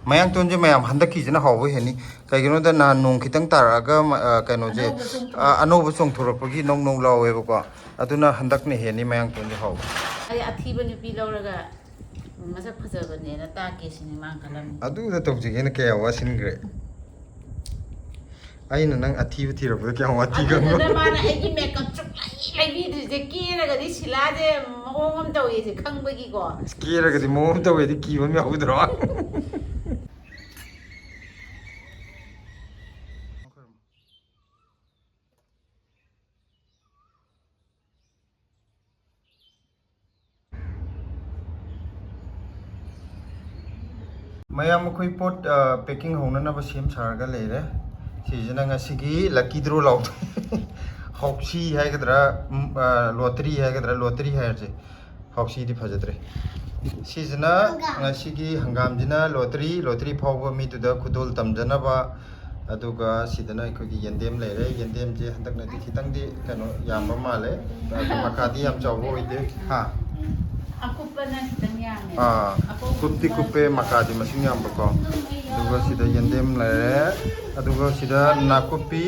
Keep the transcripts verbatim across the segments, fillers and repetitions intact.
ꯃꯌꯥꯡꯇꯣꯟꯁꯦ ꯃꯌꯥꯝ ꯍꯟꯗꯛꯀꯤꯁꯤꯅ ꯍꯥꯎꯕ ꯍꯦꯟꯅꯤ꯫ ꯀꯩꯒꯤꯅꯣꯗ ꯅꯍꯥꯟ ꯅꯣꯡ ꯈꯤꯇꯪ ꯇꯥꯔꯛꯑꯒ ꯃ-, ꯑ, ꯀꯩꯅꯣꯁꯦ, ꯑꯅꯧꯕ ꯆꯣꯡꯊꯣꯔꯛꯄ꯫ ꯑ, ꯑꯅꯧꯕ ꯆꯣꯡꯊꯣꯔꯛꯄꯒꯤ ꯅꯧ ꯅꯧ ꯂꯥꯎꯋꯦꯕꯀꯣ꯫ ꯑꯗꯨꯅ ꯍꯟꯗꯛꯅ ꯍꯦꯟꯅꯤ ꯃꯌꯥꯡꯇꯣꯟꯁꯦ ꯍꯥꯎꯕ꯫ ꯑꯩ ꯑꯊꯤꯕ ꯅꯨꯄꯤ ꯂꯧꯔꯒ ꯃꯁꯛ ꯐꯖꯕꯅꯦꯅ ꯇꯥꯛꯀꯦ ꯁꯤꯅꯤ ꯃꯥꯅ ꯈꯜꯂꯝꯃꯤ꯫ ꯑꯗꯨꯗ ꯇꯧꯁꯤꯒꯦꯅ ꯀꯌꯥ ꯋꯥꯁꯤꯟꯈ꯭ꯔꯦ꯫ ꯑꯩꯅ ꯅꯪ ꯑꯊꯤꯕ ꯊꯤꯔꯛꯄꯗ ꯀꯌꯥꯝ ꯋꯥꯊꯤ ꯈꯪꯕ? ꯑꯗꯨꯗꯨꯅ ꯃꯥꯅ ꯑꯩꯒꯤ ꯃꯦꯀꯞ ꯁꯨꯡꯂꯩ ꯂꯩꯕꯤꯗ꯭ꯔꯤꯁꯦ, ꯀꯦꯔꯒꯗꯤ ꯁꯤꯂꯥꯁꯦ ꯃꯑꯣꯡ ꯑꯃ ꯇꯧꯋꯦꯁꯦ ꯈꯪꯕꯒꯤꯀꯣ꯫ ꯀꯦꯔꯒꯗꯤ ꯃꯑꯣꯡ ꯑꯃ ꯇꯧꯋꯦꯗꯤ ꯀꯤꯕ ꯑꯃ ꯌꯥꯎꯗ꯭ꯔꯣ? ꯃꯌꯥꯝ, ꯑꯩꯈꯣꯏ ꯄꯣꯠ, ꯑ, packing ꯍꯧꯅꯅꯕ ꯁꯦꯝ ꯁꯥꯔꯒ ꯂꯩꯔꯦ꯫ ꯁꯤꯁꯤꯅ ꯉꯁꯤꯒꯤ lucky draw ꯂꯥꯎꯗꯣꯏ꯫ ꯍꯥꯎꯁꯤ ꯍꯥꯏꯒꯗ꯭ꯔꯥ, ꯎꯝ, ꯑ, lottery ꯍꯥꯏꯒꯗ꯭ꯔꯥ, lottery ꯍꯥꯏꯔꯁꯦ꯫ ꯍꯥꯎꯁꯤꯗꯤ ꯐꯖꯗ꯭ꯔꯦ꯫ ꯁꯤꯁꯤꯅ ꯉꯁꯤꯒꯤ ꯍꯪꯒꯥꯝꯁꯤꯅ lottery, lottery ꯐꯥꯎꯕ ꯃꯤꯗꯨꯗ ꯈꯨꯗꯣꯜ ꯇꯝꯖꯅꯕ꯫ ꯑꯗꯨꯒ ꯁꯤꯗꯅ ꯑꯩꯈꯣꯏꯒꯤ ꯌꯦꯟꯗꯦꯝ ꯂꯩꯔꯦ꯫ ꯌꯦꯟꯗꯦꯝꯁꯦ ꯍꯟꯗꯛꯅꯗꯤ ꯈꯤꯇꯪꯗꯤ ꯀꯩꯅꯣ ꯌꯥꯝꯕ ꯃꯥꯜꯂꯦ, ꯑꯗꯣ ꯃꯀꯥꯗꯤ ꯌꯥꯝ ꯆꯥꯎꯕ ꯑꯣꯏꯗꯦ꯫ ꯍꯥ? ꯑꯀꯨꯞꯄꯅ ꯈꯤꯇꯪ ꯌꯥꯝꯃꯦ꯫ ꯑꯥ, ꯑꯀꯨꯞꯄ ꯀꯨꯞꯇꯤ ꯀꯨꯞꯄꯦ, ꯃꯀꯥꯗꯤ ꯃꯁꯤꯡ ꯌꯥꯝꯕꯀꯣ꯫ ꯑꯗꯨꯒ ꯁꯤꯗ ꯌꯦꯟꯗꯦꯝ ꯂꯩꯔꯦ꯫ ꯑꯗꯨꯒ ꯁꯤꯗ ꯅꯥꯀꯨꯞꯄꯤ,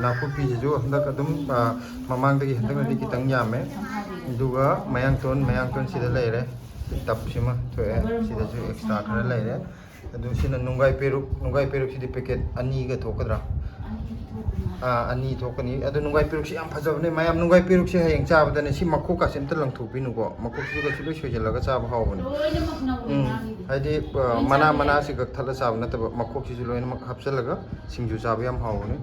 ꯅꯥꯀꯨꯞꯄꯤꯁꯤꯁꯨ ꯍꯟꯗꯛ ꯑꯗꯨꯝ, ꯑꯥ, ꯃꯃꯥꯡꯗꯒꯤ ꯍꯟꯗꯛꯅꯗꯤ ꯈꯤꯇꯪ ꯌꯥꯝꯃꯦ꯫ ꯑꯗꯨꯒ ꯃꯌꯥꯡꯇꯣꯟ, ꯃꯌꯥꯡꯇꯣꯟ ꯁꯤꯗ ꯂꯩꯔꯦ꯫ ꯇꯞꯁꯤꯃ ꯊꯣꯛꯑꯦ꯫ ꯁꯤꯗꯁꯨ extra ꯈꯔ ꯂꯩꯔꯦ꯫ ꯑꯗꯨ ꯁꯤꯅ ꯅꯨꯡꯒꯥꯏ ꯄꯦꯔꯨꯛ, ꯅꯨꯡꯒꯥꯏ ꯄꯦꯔꯨꯛꯁꯤꯗꯤ packet ꯑꯅꯤꯒ ꯊꯣꯛꯀꯗ꯭ꯔꯥ? ꯑꯅꯤ ꯊꯣꯛꯀꯅꯤ꯫ ꯑꯥ, ꯑꯅꯤ ꯊꯣꯛꯀꯅꯤ꯫ ꯑꯗꯨ ꯅꯨꯡꯒꯥꯏ ꯄꯦꯔꯨꯛꯁꯤ ꯌꯥꯝ ꯐꯖꯕꯅꯦ ꯃꯌꯥꯝ꯫ ꯅꯨꯡꯒꯥꯏ ꯄꯦꯔꯨꯛꯁꯦ ꯍꯌꯦꯡ ꯆꯥꯕꯗꯅꯦ, ꯁꯤ ꯃꯈꯣꯛꯀꯥꯁꯦ ꯑꯝꯇ ꯂꯪꯊꯣꯛꯄꯤꯅꯨꯀꯣ꯫ ꯃꯈꯣꯛꯁꯤꯁꯨ ꯀꯩꯁꯨ ꯂꯣꯏ ꯁꯣꯏꯁꯤꯜꯂꯒ ꯆꯥꯕ ꯍꯥꯎꯕꯅꯦ꯫ ꯂꯣꯏꯅꯃꯛ ꯅꯧꯋꯦ ꯎꯝ, ꯃꯥꯒꯤꯗꯤ꯫ ꯍꯥꯏꯗꯤ, ꯑ, ꯂꯣꯏ ꯃꯅꯥ ꯆꯥꯕ ꯌꯥꯏ꯫ ꯃꯅꯥꯁꯤ ꯈꯛ ꯊꯠꯂ ꯆꯥꯕ ꯅꯠꯇꯕ, ꯃꯈꯣꯛꯁꯤꯁꯨ ꯂꯣꯏꯅꯃꯛ ꯍꯥꯞꯆꯤꯜꯂꯒ ꯁꯤꯡꯖꯨ ꯆꯥꯕ ꯌꯥꯝ ꯍꯥꯎꯕꯅꯦ꯫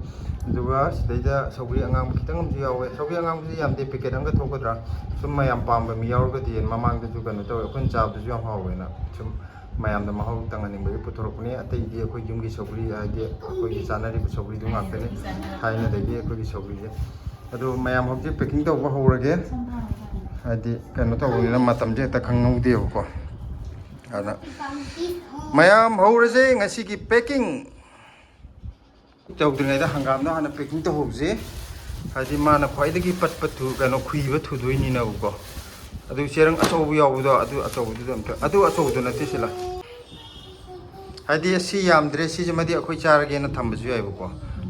ꯑꯗꯨꯒ ꯁꯤꯗꯩꯗ ꯁꯧꯒ꯭ꯔꯤ ꯑꯉꯥꯡꯕ ꯈꯤꯇꯪ ꯑꯃꯁꯨ ꯌꯥꯎꯋꯦ꯫ ꯁꯧꯒ꯭ꯔꯤ ꯑꯉꯥꯡꯕꯁꯤ ꯌꯥꯝꯗꯦ, packet ꯑꯃꯒ ꯊꯣꯛꯀꯗ꯭ꯔꯥ? ꯁꯨꯝ ꯃꯌꯥꯝ ꯄꯥꯝꯕ ꯃꯤ ꯌꯥꯎꯔꯒꯗꯤ ꯃꯃꯥꯡꯗꯁꯨ ꯀꯩꯅꯣ ꯇꯧꯋꯦ, ꯑꯩꯈꯣꯏꯅ ꯆꯥꯕꯗꯁꯨ ꯌꯥꯝ ꯍꯥꯎꯋꯦꯅ ꯁꯨꯝ ꯃꯌꯥꯝꯗ ꯃꯍꯥꯎ ꯇꯪꯍꯟꯅꯤꯡꯕꯒꯤ ꯄꯨꯊꯣꯔꯛꯄꯅꯦ꯫ ꯑꯇꯩꯗꯤ ꯑꯩꯈꯣꯏ ꯌꯨꯝꯒꯤ ꯁꯧꯒ꯭ꯔꯤ, ꯍꯥꯏꯗꯤ ꯑꯩꯈꯣꯏꯒꯤ ꯆꯥꯅꯔꯤꯕ ꯁꯧꯒ꯭ꯔꯤꯗꯨ ꯉꯥꯛꯇꯅꯤ, ꯊꯥꯏꯅꯗꯒꯤ ꯑꯩꯈꯣꯏꯒꯤ ꯁꯧꯒ꯭ꯔꯤꯁꯦ꯫ ꯑꯗꯣ ꯃꯌꯥꯝ ꯍꯧꯖꯤꯛ packing ꯇꯧꯕ ꯍꯧꯔꯒꯦ, ꯍꯥꯏꯗꯤ ꯀꯩꯅꯣ ꯇꯧꯕꯅꯤꯅ ꯃꯇꯝꯁꯦ ꯍꯦꯛꯇ ꯈꯪꯍꯧꯗꯦꯕꯀꯣ꯫ ꯑꯗ ꯃꯌꯥꯝ ꯍꯧꯔꯁꯦ ꯉꯁꯤꯒꯤ packing꯫ ꯇꯧꯗ꯭ꯔꯤꯉꯩꯗ ꯍꯪꯒꯥꯝꯗꯣ ꯍꯥꯟꯅ packing ꯇꯧꯍꯧꯁꯤ꯫ ꯍꯥꯏꯗꯤ ꯃꯥꯅ ꯈ꯭ꯋꯥꯏꯗꯒꯤ ꯄꯠꯄ ꯊꯨ-, ꯀꯩꯅꯣ, ꯈꯨꯏꯕ ꯊꯨꯗꯣꯏꯅꯤꯅꯕꯀꯣ꯫ ꯑꯗꯨ ꯆꯦꯔꯪ ꯑꯆꯧꯕ ꯌꯥꯎꯕꯗꯣ, ꯑꯗꯨ ꯑꯆꯧꯕꯗꯨꯗ ꯑꯝꯇ, ꯑꯗꯨ ꯑꯆꯧꯕꯗꯨ ꯅꯠꯇꯦ ꯁꯤꯂꯥ꯫ ꯍꯥꯏꯗꯤ ꯁꯤ ꯌꯥꯝꯗ꯭ꯔꯦ, ꯁꯤꯁꯤꯃꯗꯤ ꯑꯩꯈꯣꯏ ꯆꯥꯔꯒꯦꯅ ꯊꯝꯕꯁꯨ ꯌꯥꯏꯕꯀꯣ꯫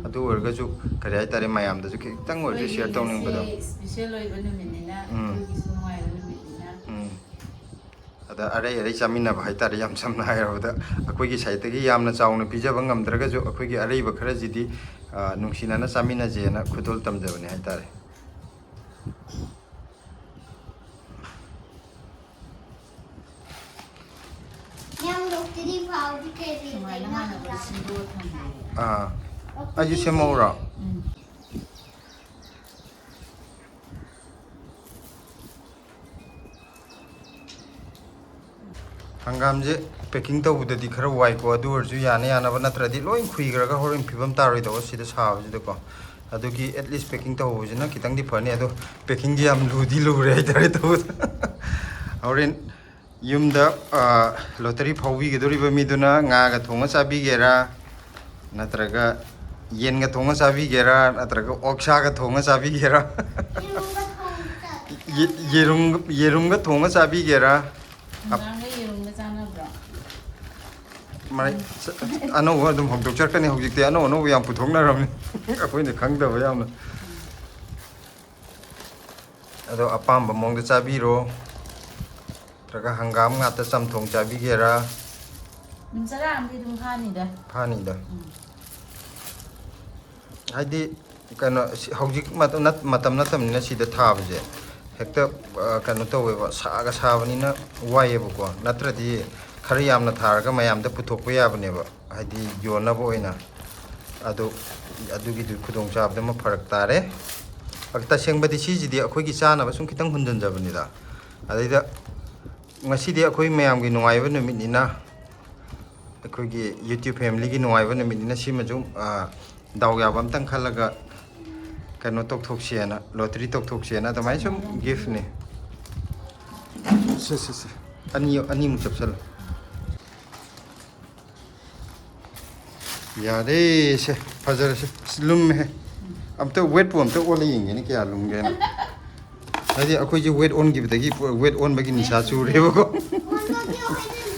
ꯑꯗꯨ ꯑꯣꯏꯔꯒꯁꯨ ꯀꯔꯤ ꯍꯥꯏꯇꯥꯔꯦ, ꯃꯌꯥꯝꯗꯁꯨ ꯈꯤꯇꯪ ꯑꯣꯏꯔꯁꯨ ꯁꯤꯌꯔ ꯇꯧꯅꯤꯡꯕꯗꯣ꯫ ꯏꯁꯄꯤꯁꯦꯜ ꯑꯣꯏꯕ ꯅꯨꯃꯤꯠꯅꯤꯅ ꯎꯝ꯫ ꯑꯩꯈꯣꯏꯒꯤꯁꯨ ꯅꯨꯡꯉꯥꯏꯕ ꯅꯨꯃꯤꯠꯅꯤꯅ꯫ ꯎꯝ꯫ ꯑꯗ ꯑꯔꯩ ꯑꯔꯩ ꯆꯥꯃꯤꯟꯅꯕ ꯍꯥꯏꯇꯥꯔꯦ, ꯌꯥꯝ ꯁꯝꯅ ꯍꯥꯏꯔꯕꯗ ꯑꯩꯈꯣꯏꯒꯤ ꯁꯥꯏꯠꯇꯒꯤ ꯌꯥꯝꯅ ꯆꯥꯎꯅ ꯄꯤꯖꯕ ꯉꯝꯗ꯭ꯔꯒꯁꯨ ꯑꯩꯈꯣꯏꯒꯤ ꯑꯔꯩꯕ ꯈꯔꯁꯤꯗꯤ, ꯑ, ꯅꯨꯡꯁꯤꯅꯅ ꯆꯥꯃꯤꯟꯅꯁꯦꯅ ꯈꯨꯗꯣꯜ ꯇꯝꯖꯕꯅꯦ ꯍꯥꯏꯇꯥꯔꯦ꯫ ꯌꯥꯝ ꯂꯣꯛꯇꯗꯤ ꯐꯥꯎꯗꯤ ꯀꯩ ꯀꯩ ꯁꯨꯃꯥꯏꯅ ꯂꯩꯅ ꯍꯥꯟꯅ ꯁꯤꯡꯗꯣꯛꯑ ꯊꯝꯕꯤꯔꯦ꯫ ꯑꯥ, ꯑꯩꯁꯨ ꯁꯦꯝꯃꯛꯎꯔꯣ? ꯎꯝ꯫ ꯍꯪꯒꯥꯝꯁꯦ ꯄꯦꯛꯀꯤꯡ ꯇꯧꯕꯗꯗꯤ ꯈꯔ ꯋꯥꯏꯀꯣ, ꯑꯗꯨ ꯑꯣꯏꯔꯁꯨ ꯌꯥꯅ ꯌꯥꯅꯕ, ꯅꯠꯇ꯭ꯔꯗꯤ ꯂꯣꯏ ꯈꯨꯏꯈ꯭ꯔꯒ ꯍꯣꯔꯦꯟ ꯐꯤꯕꯝ ꯇꯥꯔꯣꯏꯗꯧꯕ ꯁꯤꯗ ꯁꯥꯕꯁꯤꯗꯀꯣ꯫ ꯑꯗꯨꯒꯤ ꯑꯦꯠꯂꯤꯁ ꯄꯦꯛꯀꯤꯡ ꯇꯧꯍꯧꯕꯁꯤꯅ ꯈꯤꯇꯪꯗꯤ ꯐꯅꯤ꯫ ꯑꯗꯣ ꯄꯦꯛꯀꯤꯡꯁꯦ ꯌꯥꯝ ꯂꯨꯗꯤ ꯂꯨꯔꯦ ꯍꯥꯏꯇꯥꯔꯦ ꯇꯧꯕꯗ꯫ ꯍꯣꯔꯦꯟ ꯌꯨꯝꯗ, ꯑ, ꯂꯣꯇꯔꯤ ꯐꯥꯎꯕꯤꯒꯗꯧꯔꯤꯕ ꯃꯤꯗꯨꯅ ꯉꯥꯒ ꯊꯣꯡꯉ ꯆꯥꯕꯤꯒꯦꯔꯥ, ꯅꯠꯇ꯭ꯔꯒ ꯌꯦꯟꯒ ꯊꯣꯡꯉ ꯆꯥꯕꯤꯒꯦꯔꯥ, ꯅꯠꯇ꯭ꯔꯒ ꯑꯣꯛꯁꯥꯒ ꯊꯣꯡꯉ ꯆꯥꯕꯤꯒꯦꯔꯥ? ꯏꯔꯣꯟꯕ ꯊꯣꯡꯕ ꯌꯦ- ꯌꯦꯔꯨꯝ, ꯌꯦꯔꯨꯝꯒ ꯊꯣꯡꯉ ꯆꯥꯕꯤꯒꯦꯔꯥ? ꯍꯪꯒꯥꯝꯒ ꯌꯦꯔꯨꯝꯒ ꯆꯥꯟꯅꯕ꯭ꯔꯣ? ꯃꯔꯩ-, ꯑꯅꯧꯕ ꯑꯗꯨꯝ ꯍꯧꯗꯣꯛꯆꯔꯛꯀꯅꯤ꯫ ꯍꯧꯖꯤꯛꯇꯤ ꯑꯅꯧ ꯑꯅꯧꯕ ꯌꯥꯝ ꯄꯨꯊꯣꯛꯅꯔꯕꯅꯤ꯫ ꯑꯩꯈꯣꯏꯅ ꯈꯪꯗꯕ ꯌꯥꯝꯅ꯫ ꯑꯗꯣ ꯑꯄꯥꯝꯕ ꯃꯑꯣꯡꯗ ꯆꯥꯕꯤꯔꯣ꯫ ꯅꯠꯇ꯭ꯔꯒ ꯍꯪꯒꯥꯝ ꯉꯥꯛꯇ ꯆꯝꯊꯣꯡ ꯆꯥꯕꯤꯒꯦꯔꯥ? ꯑꯗꯨꯝ ꯆꯔꯥ ꯑꯃꯗꯤ ꯑꯗꯨꯝ ꯐꯥꯅꯤꯗ꯫ ꯐꯥꯅꯤꯗ꯫ ꯎꯝ꯫ ꯍꯥꯏꯗꯤ ꯀꯩꯅꯣ, ꯁꯤ-, ꯍꯧꯖꯤꯛ ꯃꯇꯝ ꯅꯠ-, ꯃꯇꯝ ꯅꯠꯇꯕꯅꯤꯅ ꯁꯤꯗ ꯊꯥꯕꯁꯦ ꯍꯦꯛꯇ, ꯑ, ꯀꯩꯅꯣ ꯇꯧꯋꯦꯕ, ꯁꯥꯒ ꯁꯥꯕꯅꯤꯅ ꯋꯥꯏꯌꯦꯕꯀꯣ꯫ ꯅꯠꯇ꯭ꯔꯗꯤ ꯈꯔ ꯌꯥꯝꯅ ꯊꯥꯔꯒ ꯃꯌꯥꯝꯗ ꯄꯨꯊꯣꯛꯄ ꯌꯥꯕꯅꯦꯕ, ꯍꯥꯏꯗꯤ ꯌꯣꯟꯅꯕ ꯑꯣꯏꯅ꯫ ꯑꯗꯣ ꯑꯗꯨꯒꯤꯗꯤ ꯈꯨꯗꯣꯡꯆꯥꯕꯗꯨꯃ ꯐꯔꯛ ꯇꯥꯔꯦ꯫ ꯑ, ꯇꯁꯦꯡꯕꯗꯤ ꯁꯤꯁꯤꯗꯤ ꯑꯩꯈꯣꯏꯒꯤ ꯆꯥꯅꯕ ꯁꯨꯝ ꯈꯤꯇꯪ ꯍꯨꯟꯖꯤꯟꯖꯕꯅꯤꯗ꯫ ꯑꯗꯩꯗ ꯉꯁꯤꯗꯤ ꯑꯩꯈꯣꯏ ꯃꯌꯥꯝꯒꯤ ꯅꯨꯡꯉꯥꯏꯕ ꯅꯨꯃꯤꯠꯅꯤꯅ, ꯑꯩꯈꯣꯏꯒꯤ YouTube familyꯒꯤ ꯅꯨꯡꯉꯥꯏꯕ ꯅꯨꯃꯤꯠꯅꯤꯅ ꯁꯤꯃꯁꯨ, ꯑ, ꯗꯥꯎ ꯌꯥꯕ ꯑꯝꯇꯪ ꯈꯜꯂꯒ ꯀꯩꯅꯣ ꯇꯧꯊꯣꯛꯁꯦꯅ, ꯂꯣꯇꯔꯤ ꯇꯧꯊꯣꯛꯁꯦꯅ ꯑꯗꯨꯃꯥꯏꯅ ꯁꯨꯝ giftꯅꯤ꯫ ꯁꯦ, ꯁꯦ, ꯁꯦ꯫ ꯑꯅꯤ, ꯑꯅꯤꯃꯨꯛ ꯆꯞꯁꯜꯂꯣ꯫ ꯌꯥꯔꯦ, ꯁꯦ, ꯐꯖꯔꯦ, ꯁꯦ꯫ ꯑꯁ, ꯂꯨꯝꯃꯦꯍꯦ꯫ ꯑꯝꯇ weightꯄꯨ ꯑꯝꯇ ꯑꯣꯜꯂ ꯌꯦꯡꯒꯦꯅꯦ, ꯀꯌꯥ ꯂꯨꯝꯒꯦꯅ꯫ ꯍꯥꯏꯗꯤ ꯑꯩꯈꯣꯏꯁꯦ weight ꯑꯣꯟꯈꯤꯕꯗꯒꯤ weight ꯑꯣꯟꯕꯒꯤ ꯅꯤꯁꯥ ꯆꯨꯔꯦꯕꯀꯣ꯫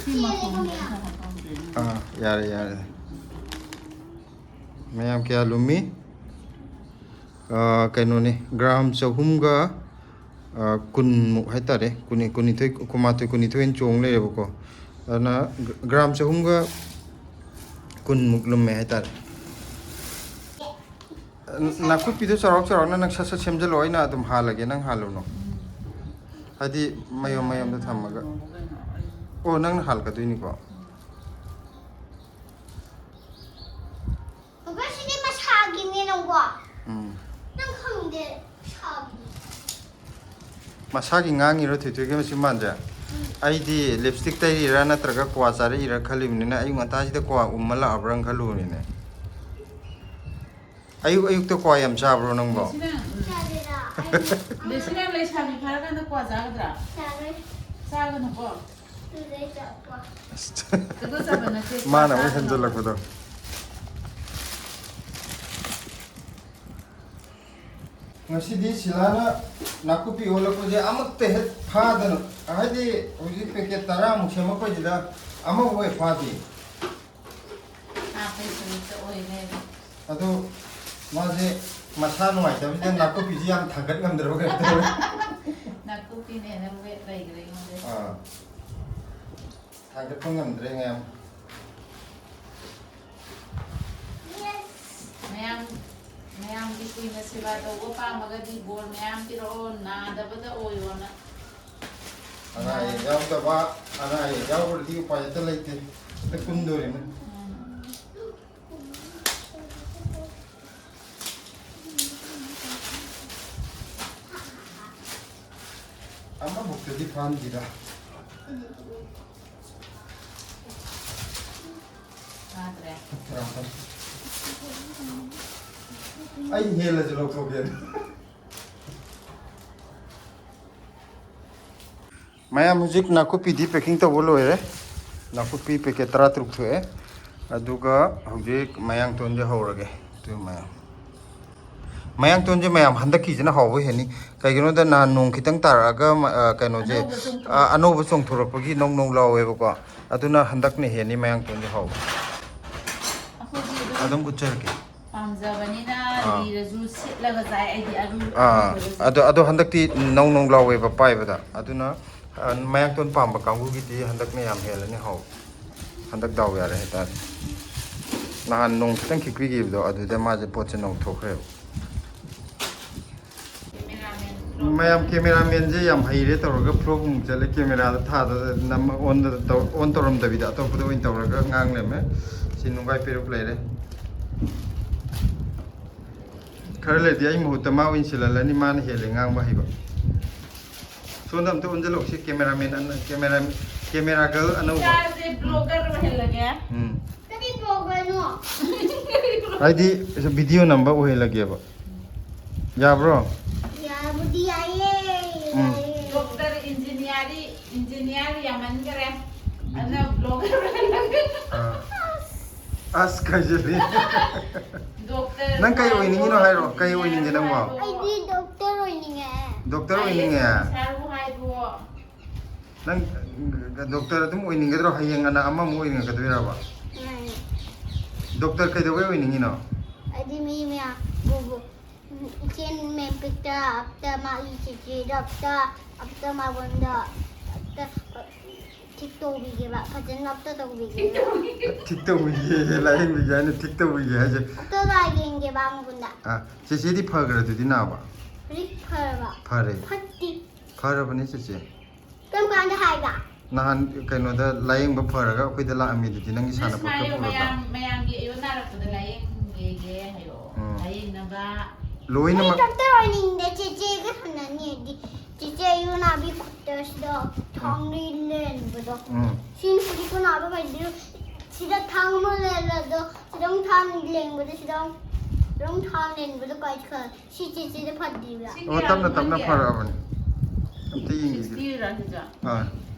ꯁꯤ ꯃꯈꯣꯡꯁꯤꯗ ꯈꯔ ꯍꯥꯞꯄꯝꯗꯣꯏꯅꯤ꯫ ꯑꯥ, ꯌꯥꯔꯦ, ꯌꯥꯔꯦ꯫ ꯃꯌꯥꯝ ꯀꯌꯥ ꯂꯨꯝꯃꯤ? ꯑꯥ, ꯀꯩꯅꯣꯅꯤ, ꯒ꯭ꯔꯥꯝ ꯆꯍꯨꯝꯒ, ꯑꯥ, ꯀꯨꯟꯃꯨꯛ ꯍꯥꯏꯇꯥꯔꯦ꯫ ꯀꯨꯟꯅꯤ-, ꯀꯨꯟꯅꯤꯊꯣꯏ, ꯀꯨꯟꯃꯥꯊꯣꯏ, ꯀꯨꯟꯅꯤꯊꯣꯏ ꯑꯣꯏꯅ ꯆꯣꯡ ꯂꯩꯔꯦꯕꯀꯣ꯫ ꯑꯗꯨꯅ ꯒ꯭ꯔꯥꯝ ꯆꯍꯨꯝꯒ ꯀꯨꯟꯃꯨꯛ ꯂꯨꯝꯃꯦ ꯍꯥꯏꯇꯥꯔꯦ꯫ ꯅꯥꯀꯨꯞꯄꯤꯗꯣ ꯆꯥꯎꯔꯥꯛ ꯆꯥꯎꯔꯥꯛꯅ ꯅꯪ ꯁꯠ ꯁꯠ ꯁꯦꯝꯖꯤꯜꯂꯣ, ꯑꯩꯅ ꯑꯗꯨꯝ ꯍꯥꯜꯂꯒꯦ, ꯅꯪ ꯍꯥꯜꯂꯨꯅꯣ꯫ ꯍꯥꯏꯗꯤ ꯃꯌꯨꯝ ꯃꯌꯨꯝꯗ ꯊꯝꯃꯒ꯫ ꯑꯣ, ꯅꯪꯅ ꯍꯥꯜꯀꯗꯣꯏꯅꯤꯀꯣ꯫ ꯕꯕꯥ, ꯁꯤꯗꯤ ꯃꯁꯥꯒꯤꯅꯦ ꯅꯪꯕꯣ꯫ ꯎꯝ꯫ ꯅꯪ ꯈꯪꯗꯦ, ꯃꯁꯥꯒꯤꯅꯦ꯫ ꯃꯁꯥꯒꯤ ꯉꯥꯡꯉꯤꯔꯣ ꯊꯣꯏꯊꯣꯏꯒꯤ ꯃꯆꯤꯟꯕꯥꯟꯁꯦ? ꯎꯝ꯫ ꯑꯩꯗꯤ ꯂꯤꯞꯁꯇꯤꯛ ꯇꯩꯔꯤꯔꯥ ꯅꯠꯇ꯭ꯔꯒ ꯀ꯭ꯋꯥ ꯆꯥꯔꯛꯏꯔꯥ ꯈꯜꯂꯤꯕꯅꯤꯅ ꯑꯌꯨꯛ ꯉꯟꯇꯥꯁꯤꯗ ꯀ꯭ꯋꯥ ꯎꯝꯃ ꯂꯥꯛꯑꯕ꯭ꯔꯥ ꯈꯜꯂꯨꯕꯅꯤꯅꯦ꯫ ꯑꯌꯨꯛ ꯑꯌꯨꯛꯇ ꯀ꯭ꯋꯥ ꯌꯥꯝ ꯆꯥꯕ꯭ꯔꯣ ꯅꯪꯕꯣ? ꯆꯥꯗꯦꯗ, ꯑꯩ ꯂꯦꯁꯤꯅ ꯂꯩꯁꯥꯕꯤ ꯐꯥꯔꯀꯥꯟꯗ ꯀ꯭ꯋꯥ ꯆꯥꯒꯗ꯭ꯔꯥ? ꯆꯥꯔꯣꯏ꯫ ꯆꯥꯒꯅꯨꯀꯣ꯫ ꯑꯗꯨꯗꯩ ꯆꯥꯛꯄ꯫ ꯑꯁ꯫ ꯇꯨꯀꯠꯆꯕ ꯅꯠꯇꯦ, ꯃꯥꯅ ꯑꯃꯨꯛ ꯆꯥꯒꯅꯨ꯫ ꯍꯦꯟꯖꯜꯂꯛꯄꯗꯣ꯫ ꯉꯁꯤꯗꯤ ꯁꯤꯂꯥꯅ ꯅꯥꯀꯨꯞꯄꯤ ꯑꯣꯜꯂꯛꯄꯁꯦ ꯑꯃꯠꯇ ꯍꯦꯛ ꯐꯥꯗꯅ, ꯍꯥꯏꯗꯤ ꯍꯧꯖꯤꯛ ꯄꯦꯀꯦꯠ ꯇꯔꯥꯃꯨꯛ ꯁꯦꯝꯃꯛꯄꯁꯤꯗ ꯑꯃꯐꯥꯎ ꯍꯦꯛ ꯐꯥꯗꯦ꯫ ꯍꯥꯞꯄꯩ ꯁꯔꯨꯛꯇ ꯑꯣꯏꯔꯦ꯫ ꯑꯗꯣ ꯃꯥꯁꯦ ꯃꯁꯥ ꯅꯨꯡꯉꯥꯏꯇꯕꯁꯤꯗ ꯅꯥꯀꯨꯞꯄꯤꯁꯤ ꯌꯥꯝ ꯊꯥꯡꯒꯠ ꯉꯝꯗ꯭ꯔꯕ ꯀꯩꯅꯣ ꯇꯧꯔꯦ꯫ ꯅꯥꯀꯨꯞꯄꯤꯅ ꯍꯦꯟꯅ ꯋꯦꯠ ꯂꯩꯈ꯭ꯔꯦ ꯑꯩꯉꯣꯟꯗ꯫ ꯑꯥ꯫ ꯊꯥꯡꯒꯠꯄ ꯉꯝꯗ꯭ꯔꯦ ꯃꯌꯥꯝ꯫ ꯃꯌꯥꯝ, ꯃꯌꯥꯝꯒꯤ ꯀꯨꯏꯅ ꯁꯦꯕꯥ ꯇꯧꯕ ꯄꯥꯝꯃꯒꯗꯤ ꯕꯣꯔ ꯃꯌꯥꯝ ꯄꯤꯔꯛꯑꯣ, ꯅꯥꯗꯕꯗ ꯑꯣꯏꯌꯣꯅ꯫ ꯑꯅꯥ ꯑꯌꯦꯛ ꯌꯥꯎꯗꯕ, ꯑꯅꯥ ꯑꯌꯦꯛ ꯌꯥꯎꯈ꯭ꯔꯗꯤ ꯎꯄꯥꯏ ꯑꯝꯇ ꯂꯩꯇꯦ꯫ ꯍꯦꯛꯇ ꯀꯨꯟꯗꯣꯔꯤꯅꯤ꯫ ꯎꯝ꯫ ꯑꯃꯃꯨꯛꯇꯗꯤ ꯐꯥꯍꯟꯁꯤꯔ? ꯐꯥꯗ꯭ꯔꯦ꯫ ꯑꯩ ꯍꯦꯜꯂꯁꯨ ꯂꯧꯊꯣꯛꯀꯦ꯫ ꯃꯌꯥꯝ, ꯍꯧꯖꯤꯛ ꯅꯥꯀꯨꯞꯄꯤꯗꯤ packing ꯇꯧꯕ ꯂꯣꯏꯔꯦ꯫ ꯅꯥꯀꯨꯞꯄꯤ packet ꯇꯔꯥꯇꯔꯨꯛ ꯊꯣꯛꯑꯦ꯫ ꯑꯗꯨꯒ ꯍꯧꯖꯤꯛ ꯃꯌꯥꯡꯇꯣꯟꯁꯦ ꯍꯧꯔꯒꯦ꯫ ꯑꯗꯨ ꯃꯌꯥꯝ, ꯃꯌꯥꯡꯇꯣꯟꯁꯦ ꯃꯌꯥꯝ ꯍꯟꯗꯛꯀꯤꯁꯤꯅ ꯍꯥꯎꯕ ꯍꯦꯟꯅꯤ꯫ ꯀꯩꯒꯤꯅꯣꯗ ꯅꯍꯥꯟ ꯅꯣꯡ ꯈꯤꯇꯪ ꯇꯥꯔꯛꯑꯒ ꯃ-, ꯑ, ꯀꯩꯅꯣꯁꯦ, ꯑꯅꯧꯕ ꯆꯣꯡꯊꯣꯔꯛꯄ꯫ ꯑ, ꯑꯅꯧꯕ ꯆꯣꯡꯊꯣꯔꯛꯄꯒꯤ ꯅꯧ ꯅꯧ ꯂꯥꯎꯋꯦꯕꯀꯣ꯫ ꯑꯗꯨꯅ ꯍꯟꯗꯛꯅ ꯍꯦꯟꯅꯤ ꯃꯌꯥꯡꯇꯣꯟꯁꯦ ꯍꯥꯎꯕ꯫ ꯑꯩꯈꯣꯏꯗꯤ ꯑꯗꯨꯝ ꯑꯗꯨꯝ ꯎꯠꯆꯔꯛꯀꯦ꯫ ꯄꯥꯝꯖꯕꯅꯤꯅ ꯑꯥ꯫ ꯂꯤꯔꯁꯨ ꯁꯤꯠꯂꯒ ꯆꯥꯏ ꯑꯩꯗꯤ ꯑꯔꯨ-, ꯑꯥ, ꯑꯔꯨꯕꯗꯁꯨ꯫ ꯑꯗꯣ, ꯑꯗꯣ ꯍꯟꯗꯛꯇꯤ ꯅꯧ ꯅꯧ ꯂꯥꯎꯋꯦꯕ ꯄꯥꯏꯕꯗ꯫ ꯑꯗꯨꯅ, ꯑ, ꯃꯌꯥꯡꯇꯣꯟ ꯄꯥꯝꯕ ꯀꯥꯡꯕꯨꯒꯤꯗꯤ ꯍꯟꯗꯛꯅ ꯌꯥꯝ ꯍꯦꯜꯂꯅꯤ ꯍꯥꯎꯕ꯫ ꯍꯟꯗꯛ ꯗꯥꯎ ꯌꯥꯔꯦ ꯍꯥꯏꯇꯥꯔꯦ꯫ ꯅꯍꯥꯟ ꯅꯣꯡ ꯈꯤꯇꯪ ꯈꯤꯛꯄꯤꯈꯤꯕꯗꯣ, ꯑꯗꯨꯗ ꯃꯥꯁꯦ ꯄꯣꯠꯁꯦ ꯅꯧꯊꯣꯛꯈ꯭ꯔꯦꯕ꯫ ꯃꯌꯥꯝ ꯀꯦꯃꯦꯔꯥꯃꯦꯟꯁꯦ ꯌꯥꯝ ꯍꯩꯔꯦ ꯇꯧꯔꯒ ꯐ꯭ꯂꯣꯞ ꯑꯃꯨꯛ ꯆꯠꯂꯦ꯫ ꯀꯦꯃꯦꯔꯥꯗ ꯊꯥꯗ ꯅꯝꯃ ꯑꯣꯟꯗ ꯇꯧ-, ꯑꯣꯟ ꯇꯧꯔꯝꯗꯕꯤꯗ ꯑꯇꯣꯞꯄꯗ ꯑꯣꯏꯅ ꯇꯧꯔꯒ ꯉꯥꯡ ꯂꯩꯔꯝꯃꯦ꯫ ꯁꯤ ꯅꯨꯡꯒꯥꯏ ꯄꯦꯔꯨꯛ ꯂꯩꯔꯦ꯫ ꯈꯔ ꯂꯩꯔꯗꯤ ꯑꯩ ꯃꯍꯨꯠꯇ ꯃꯥ ꯑꯣꯏꯅ ꯁꯤꯜꯍꯜꯂꯅꯤ, ꯃꯥꯅ ꯍꯦꯜꯂꯦ ꯉꯥꯡꯕ ꯍꯩꯕ꯫ ꯁꯣꯝꯗ ꯑꯝꯇ ꯑꯣꯟꯁꯤꯜꯂꯛꯁꯤ, ꯀꯦꯃꯦꯔꯥꯃꯦꯟ ꯑꯅ-, ꯀꯦꯃꯦꯔꯥ, ꯀꯦꯃꯦꯔꯥ ꯒꯔꯜ ꯑꯅꯧꯕ꯫ ꯏꯆꯥꯁꯦ ꯕ꯭ꯂꯣꯒꯔ ꯑꯣꯏꯍꯜꯂꯒꯦ꯫ ꯎꯝ꯫ ꯀꯔꯤ ꯕ꯭ꯂꯣꯒꯔꯅꯣ? ꯍꯥꯏꯗꯤ ꯚꯤꯗꯤꯑꯣ ꯅꯝꯕ ꯑꯣꯏꯍꯜꯂꯒꯦꯕ꯫ ꯌꯥꯕ꯭ꯔꯣ? ꯌꯥꯕꯨꯗꯤ ꯌꯥꯏꯌꯦ, ꯎꯝ꯫ ꯌꯥꯏꯌꯦ꯫ ꯗꯣꯛꯇꯔ, ꯏꯟꯖꯤꯅꯤꯌꯥꯔꯤ, ꯏꯟꯖꯤꯅꯤꯌꯥꯔ ꯌꯥꯝꯃꯟꯈꯔꯦ꯫ ꯑꯗꯨꯅ ꯕ꯭ꯂꯣꯒꯔ ꯑꯣꯏꯍꯜꯂꯒꯦ꯫ ꯑꯥ꯫ ꯑꯁ, ꯀꯥꯏꯖꯜꯂꯤ꯫ ꯗꯣꯛꯇꯔ ꯅꯪ ꯀꯩ ꯑꯣꯏꯅꯤꯡꯉꯤꯅꯣ ꯍꯥꯏꯔꯣ? ꯀꯩ ꯑꯣꯏꯅꯤꯡꯒꯦ ꯅꯪꯕꯣ? ꯑꯩꯗꯤ ꯗꯣꯛꯇꯔ ꯑꯣꯏꯅꯤꯡꯉꯦ꯫ ꯗꯣꯛꯇꯔ ꯑꯣꯏꯅꯤꯡꯉꯦ? ꯑꯥꯏ ꯑꯦꯁ ꯑꯣꯐꯤꯁꯥꯔꯕꯨ ꯍꯥꯏꯕꯣ꯫ ꯅꯪ ꯗꯣꯛꯇꯔ ꯑꯗꯨꯝ ꯑꯣꯏꯅꯤꯡꯒꯗ꯭ꯔꯣ? ꯍꯌꯦꯡ ꯑꯅ ꯑꯃꯃꯨꯛ ꯑꯣꯏꯅꯤꯡꯉꯛꯀꯗꯣꯏꯔꯕ? ꯃꯥꯅꯦ꯫ ꯗꯣꯛꯇꯔ ꯀꯩꯗꯧꯕꯩ ꯑꯣꯏꯅꯤꯡꯉꯤꯅꯣ? ꯑꯩꯗꯤ ꯃꯤ ꯃꯌꯥꯝ ꯕꯨ-, ꯕꯨ-, ꯏꯆꯦ ꯃꯦꯝꯄꯤꯛꯇ ꯑꯝꯇ ꯃꯥꯒꯤ ꯆꯤꯆꯦꯗ ꯑꯝꯇ, ꯑꯝꯇ ꯃꯉꯣꯟꯗ ꯑꯝꯇ ꯊꯤꯛ ꯇꯧꯕꯤꯒꯦꯕ, ꯐꯖꯅ ꯑꯝꯇ ꯇꯧꯕꯤꯒꯦꯕ꯫ ꯊꯤꯛ ꯇꯧꯕꯤꯒꯦ, ꯂꯥꯏꯌꯦꯡꯕꯤꯒꯦ ꯍꯥꯏꯅ ꯊꯤꯛ ꯇꯧꯕꯤꯒꯦ ꯍꯥꯏꯁꯦ꯫ ꯑꯝꯇ ꯂꯥꯏꯌꯦꯡꯒꯦꯕ ꯃꯉꯣꯟꯗ꯫ ꯑꯥ, ꯆꯦꯆꯦꯗꯤ ꯐꯈ꯭ꯔꯦ ꯑꯗꯨꯗꯤ ꯅꯥꯕ? ꯍꯧꯖꯤꯛ ꯐꯔꯕ? ꯐꯔꯦ꯫ ꯐꯠꯇꯦ꯫ ꯐꯔꯕꯅꯤ ꯆꯦꯆꯦ꯫ ꯀꯔꯝ ꯀꯥꯟꯗ ꯍꯥꯏꯕ? ꯅꯍꯥꯟ ꯀꯩꯅꯣꯗ ꯂꯥꯏꯌꯦꯡꯕ ꯐꯔꯒ ꯑꯩꯈꯣꯏꯗ ꯂꯥꯛꯑꯝꯃꯤꯗꯨꯗꯤ ꯅꯪꯒꯤ ꯁꯥꯟꯅꯄꯣꯠ ꯈꯔ ꯄꯨꯔꯒ꯫ ꯃꯌꯥꯝ, ꯃꯌꯥꯝꯒꯤ ꯑꯌꯨꯛ ꯅꯥꯔꯛꯄꯗ ꯂꯥꯏꯌꯦꯡꯒꯦꯒꯦ ꯍꯥꯏꯔꯛꯑꯣ꯫ ꯎꯝ꯫ ꯂꯥꯏꯌꯦꯡꯅꯕ ꯂꯣꯏꯅꯃꯛ꯫ ꯑꯩ ꯗꯣꯛꯇꯔ ꯑꯣꯏꯅꯤꯡꯗꯦ, ꯆꯦꯆꯦꯒ ꯁꯥꯟꯅꯅꯤ ꯑꯩꯗꯤ꯫ ꯆꯦꯆꯦ ꯑꯌꯨꯛ ꯅꯥꯕꯤ ꯈꯨꯠꯇ ꯁꯤꯗ ꯊꯥꯡꯅ ꯂꯦꯟꯕꯗꯣ꯫ ꯎꯝ꯫ ꯁꯤ ꯅꯨꯄꯤꯗꯤ ꯀꯅꯥꯕ ꯃꯩꯗꯨ ꯁꯤꯗ ꯊꯥꯡ ꯑꯃ ꯂꯦꯜꯂꯗꯣ, ꯁꯤꯗ ꯑꯃꯨꯛ ꯊꯥꯡ ꯂꯦꯡꯕꯗꯣ, ꯁꯤꯗ ꯑꯃꯨꯛ, ꯁꯤꯗ ꯑꯃꯨꯛ ꯊꯥꯡ ꯂꯦꯟꯕꯗꯣ ꯀꯥꯏ ꯈꯔ ꯁꯤ ꯆꯦꯆꯦꯗ ꯐꯠꯇ꯭ꯔꯤꯕ꯭ꯔꯥ? ꯁꯤ ꯑꯣ, ꯀꯌꯥ ꯇꯞꯅ ꯇꯞꯅ ꯐꯪꯒꯦ? ꯐꯔꯛꯑꯕꯅꯤ꯫ ꯑꯝꯇ ꯌꯦꯡꯈꯤꯒꯦ꯫ ꯁꯤꯛꯁꯇꯤꯔꯥ ꯁꯤꯁꯦ? ꯑꯥ꯫